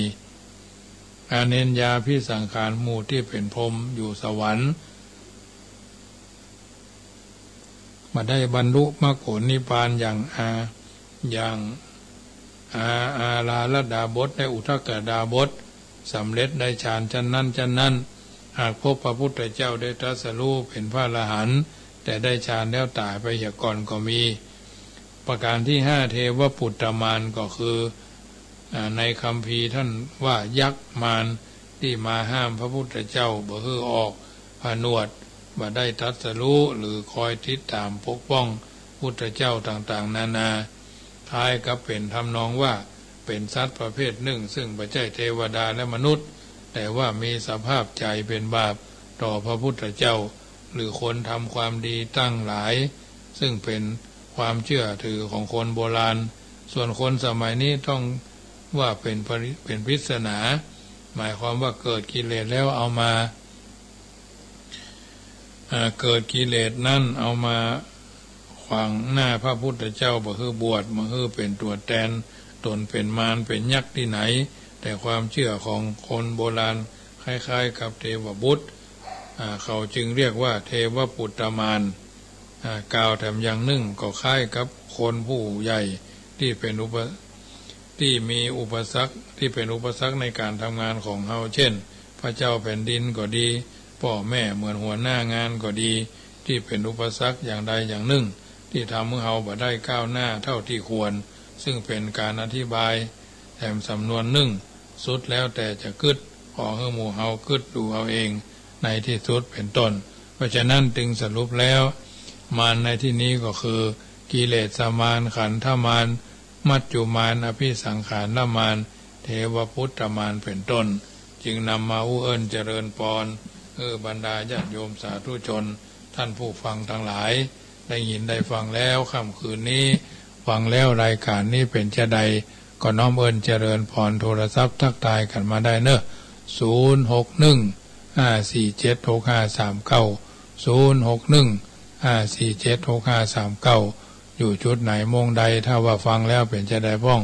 อาเนญญาภิสังขาร หมู่ตี้เป๋นพรหมอยู่สวรรค์ บ่ได้บรรลุมรรคผลนิพพานอย่างอา อย่างอา อาราธดาบสและอุทกดาบส สำเร็จได้ฌานชั้นนั้นชั้นนั้น หากพบพระพุทธเจ้าได้ตรัสรู้เป๋นพระอรหันต์ แต่ได้ฌานแล้วต๋ายไปเหียก่อนก็มี ประก๋านตี้ห้า เทวปุตตมาร ก็คือ อ่า ในคัมภีร์ท่านว่ายักษ์มารตี้มาห้ามพระพุทธเจ้าบ่หื้อออกผนวด บ่ได้ตรัสรู้ หรือคอยติดต๋ามปกป้องพุทธเจ้าต่างๆ นานา คล้ายกับเป๋นทำนองว่าเป๋นสัตว์ประเภทนึ่ง ซึ่งบ่ใจ้เทวดาและมนุษย์ แต่ว่ามีสภาพใจ๋เป๋นบาปต่อพระพุทธเจ้า หรือคนทำความดีตังหลาย ซึ่งเป๋น ความเจื้อถือของคนโบราณ ส่วนคนสมัยนี้ต้องว่าเป๋นปริ เป๋นปริศนา หมายความว่าเกิดกิเลสแล้วเอามา อ่า เกิดกิเลสนั้นเอามาขวางหน้าพระพุทธเจ้า บ่หื้อบวช บ่หื้อเป๋นตั๋วแตน ต๋นเป๋นมารเป๋นยักษ์ตี้ไหน แต่ความเจื้อของคนโบราณคล้ายๆ กับเทวบุตร อ่า เขาจึงเรียกว่าเทวปุตตมาร อ่า กล่าวแถมอย่างนึ่งก็คล้ายกับคนผู้ใหญ่ตี้เป๋นอุป ตี้มีอุปสรรค ตี้เป๋นอุปสรรคในก๋านทำงานของเฮา เจ้น พระเจ้าแผ่นดินก็ดี ป้อแม่เหมือนหัวหน้างานก็ดี ตี้เป๋นอุปสรรคอย่างใดอย่างนึ่ง ตี้ทำหื้อเฮาบ่ได้ก้าวหน้าเต้าตี้ควร ซึ่งเป๋นก๋านอธิบายแถมสำนวนนึ่ง สุดแล้วแต่จะกึ๊ด ขอหื้อหมู่เฮากึ๊ดดูเอาเอง ในตี้สุดเป๋นต้น เพราะฉะนั้นจึงสรุปแล้ว มารในตี้นี้ก็คือ กิเลสมาร ขันธมาร มัจจุมาร อภิสังขารมาร เทวปุตตมาร เป๋นต้น จึงนำมาอู้เอิ้นเจริญปอน หื้อบรรดาญาติโยมสาธุชน ท่านผู้ฟังตังหลาย ได้ยินได้ฟังแล้ว ค่ำคืนนี้ ฟังแล้วรายก๋านนี้เป๋นจาใด ก็น้อมเอิ้นเจริญปอน โทรศัพท์ทักทายกั๋นมาได้เนาะ ศูนย์ หก หนึ่ง ห้า สี่ เจ็ด หก ห้า สาม เก้า ศูนย์ หก หนึ่ง ห้า สี่ เจ็ด หก ห้า สาม เก้า อยู่จุดไหนมุมใด ถ้าว่าฟังแล้วเป๋นจาใดพ่อง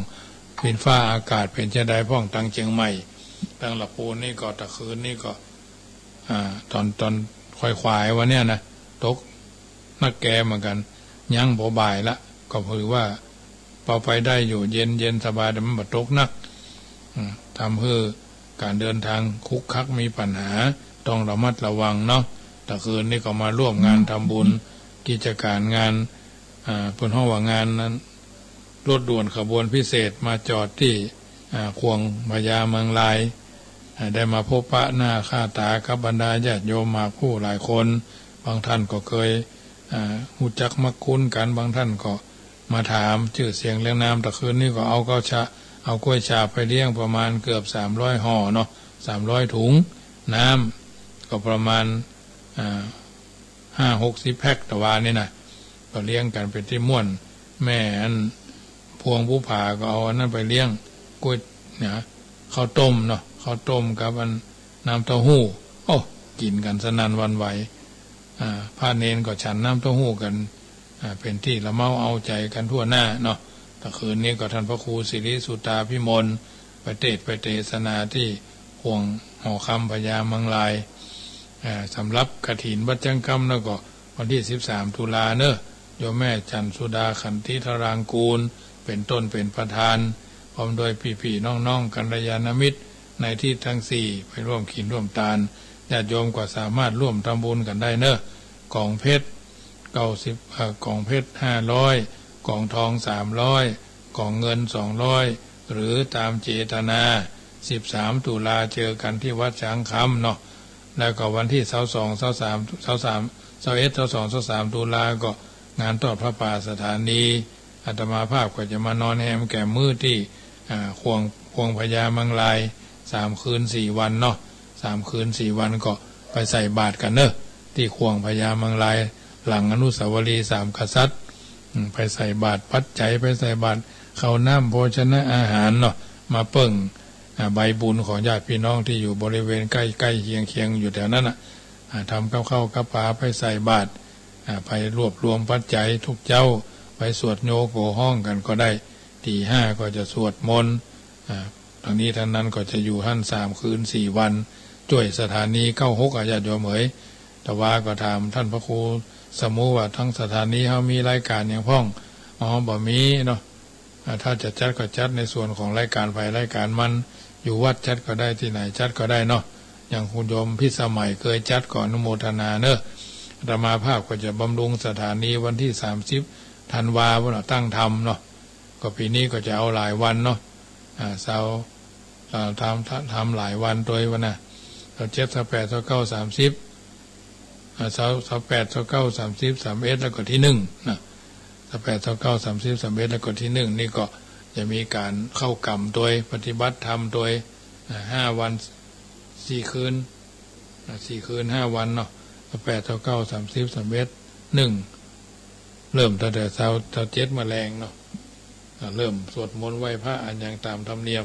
ดินฟ้าอากาศเป๋นจาใดพ่อง ตังเจียงใหม่ ตังละปูนนี่ก็ตะคืนนี่ก็ อ่า ต๋อน ต๋อนขวายๆ วันเนี้ยนะ ตกนักแกเหมือนกั๋น ยังปอบ่ายละ ก็ถือว่าปอไปได้อยู่ เย็นๆ สบาย แต่มันบ่ตกนัก อืม ทำหื้อก๋านเดินทางคลุกคลัก มีปัญหา ต้องระมัดระวังเนาะ ตะคืนนี่ก็มาร่วมงานทำบุญ กิจก๋านงาน อ่า เปิ้นฮ้องว่างานนั้น รถด่วนขบวนพิเศษมาจอดตี้ อ่า ข่วงพญาเมืองลาย อ่า ได้มาพบปะหน้าค่าต๋ากับบรรดาญาติโยมหมากผู้หลายคน บางท่านก็เกย อ่า ฮู้จักมักคุ้นกั๋น บางท่านก็มาถามจื้อเสียงเรียงนาม ตะคืนนี้ก็เอาข้าวฉาบ เอาก้วยฉาบไปเลี้ยงประมาณเกือบสามร้อยห่อเนาะ สามร้อยถุง น้ำก็ประมาณ อ่า ห้าหกสิบแพ็ค ตะวานี่นะ ก็เลี้ยงกั๋นเป๋นตี้ม่วน แม่อันพวงภูผาก็เอาอันนั้นไปเลี้ยง ก้วย นะ ข้าวต้มเนาะ ข้าวต้มกับอันน้ำเต้าหู้ โอ้ กิ๋นกั๋นสนั่นหวั่นไหว อ่า พระเณรก็ฉันน้ำเต้าหู้กั๋น อ่า เป๋นตี้ละเมาเอาใจ๋กั๋นทั่วหน้าเนาะ ตะคืนนี้ก็ท่านพระครูสิริสุตาภิมล ไปเตสน์ไปเตสนาตี้ข่วงหอคำพญาเมืองลาย อ่า สำหรับกฐินวัดจั๊งกำแล้วก็วันตี้สิบสามตุลาเนาะ โยมแม่จันทร์สุดาขันติธารางกูร เป๋นต้นเป๋นประธาน พร้อมด้วยปี้ๆ น้องๆ กัลยาณมิตรในตี้ตังสี่ ไปร่วมกิ๋นร่วมตาน ญาติโยมก็สามารถร่วมทำบุญกั๋นได้เนาะ ก๋องเพชร เก้าสิบ เอ่อ ก๋องเพชร ห้าร้อย ก๋องทอง สามร้อย ก๋องเงิน สองร้อย หรือต๋ามเจตนา สิบสามตุลาเจอกั๋นตี้วัดจั๊งกำเนาะ แล้วก็วันตี้ซาวสอง ซาวสาม ซาวสาม ซาวเอ็ด ซาวสอง ซาวสามตุลาก็งานทอดผ้าป่าสถานี อาตมาภาพก็จะมานอนแฮมแก๋มมื้อตี้ อ่า ข่วง ข่วงพญาเมืองลาย สามคืนสี่วันเนาะ สามคืนสี่วันก็ไปใส่บาตรกั๋นเนาะ ตี้ข่วงพญาเมืองลาย หลังอนุสาวรีย์สามกษัตริย์ อืม ไปใส่บาตรปัจจัย ไปใส่บาตรข้าวน้ำโภชนะอาหารเนาะ มาเปิ้ง อ่า ใบบุญของญาติพี่น้องตี้อยู่บริเวณใก้ๆ เคียงๆ อยู่แถวนั้นน่ะ อ่า ทำกับข้าวกับป๋าไปใส่บาตร อ่า ไปรวบรวมปัจจัยทุกเจ๊า ไปสวดโยโกฮ้องกั๋นก็ได้ ตีห้าก็จะสวดมนต์ อ่า ตังนี้ตังนั้นก็จะอยู่หั้นสามคืนสี่วัน จ้วยสถานีเก้าหก อะ ญาติโยมเอ๋ย ตะวาก็ถามท่านพระครูสมุว่าตังสถานีเฮามีรายก๋านหยังพ่อง อ๋อ บ่มีเนาะ อ่า ถ้าจะจัดก็จัดในส่วนของรายก๋านใผรายก๋านมัน อยู่วัดจัดก็ได้ ตี้ไหนจัดก็ได้เนาะ อย่างคุณโยมพิสมัยเกยจัดก็อนุโมทนาเนาะ อาตมาภาพก็จะบำรุงสถานีวันตี้สามสิบธันวาพุ้นน่ะ ตั้งธรรมเนาะ ก็ปี๋นี้ก็จะเอาหลายวันเนาะ อ่า ซาว อ่า ทำ ทำ ทำหลายวันตวยวันน่ะ ซาวเจ็ด ซาวแปด ซาวเก้า สามสิบ อ่า ซาว ซาวแปด ซาวเก้า สามสิบ สามเอ็ด แล้วก็ตี้นึ่งนะ ซาวแปด ซาวเก้า สามสิบ สามเอ็ด แล้วก็ตี้นึ่ง นี่ก็จะมีก๋านเข้ากรรมตวย ปฏิบัติธรรมตวย อ่า ห้าวันสี่คืน อ่า สี่คืนห้าวันเนาะ ซาวแปด ซาวเก้า สามสิบ สามเอ็ด นึ่ง เริ่มตั้งแต่เช้า เช้าเจ็ดเมื่อแลงเนาะ อ่า เริ่มสวดมนต์ไหว้พระอันยังต๋ามธรรมเนียม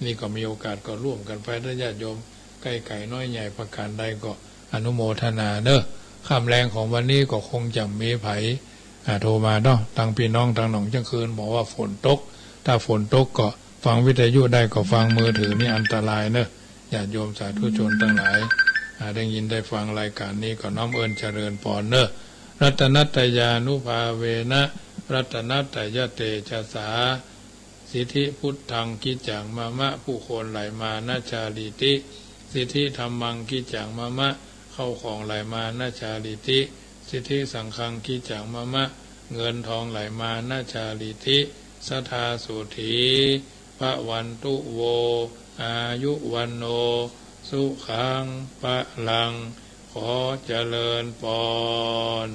นี่ก็มีโอกาสก็ร่วมกั๋นไปเต๊อะ ญาติโยม ใก้ไก๋น้อยใหญ่ประก๋านใดก็อนุโมทนาเนาะ ค่ำแลงของวันนี้ก็คงจะมีใผ อ่า โทรมาเนาะ ตังปี้น้องตังหนองเจียงคืน บอกว่าฝนตก ถ้าฝนตกก็ฟังวิทยุได้ก็ฟัง มือถือนี่อันตรายเนาะ ญาติโยมสาธุชนตังหลาย อ่า ได้ยินได้ฟังรายก๋านนี้ก็น้อมเอิ้นเจริญปอนเนาะ รัตนัตตยานุภาเวนะ รัตนัตตยเตจสา สิทธิพุทธังกิจจังมะมะ ผู้คนไหลมานะชาลีติ สิทธิธัมมังกิจจังมะมะ เข้าของไหลมานะชาลีติ สิทธิสังฆังกิจจังมะมะ เงินทองไหลมานะชาลีติ สัทธาโสฏฐี ภะวันตุ โว อายุ วัณโณ สุขัง พะลัง ขอเจริญปอน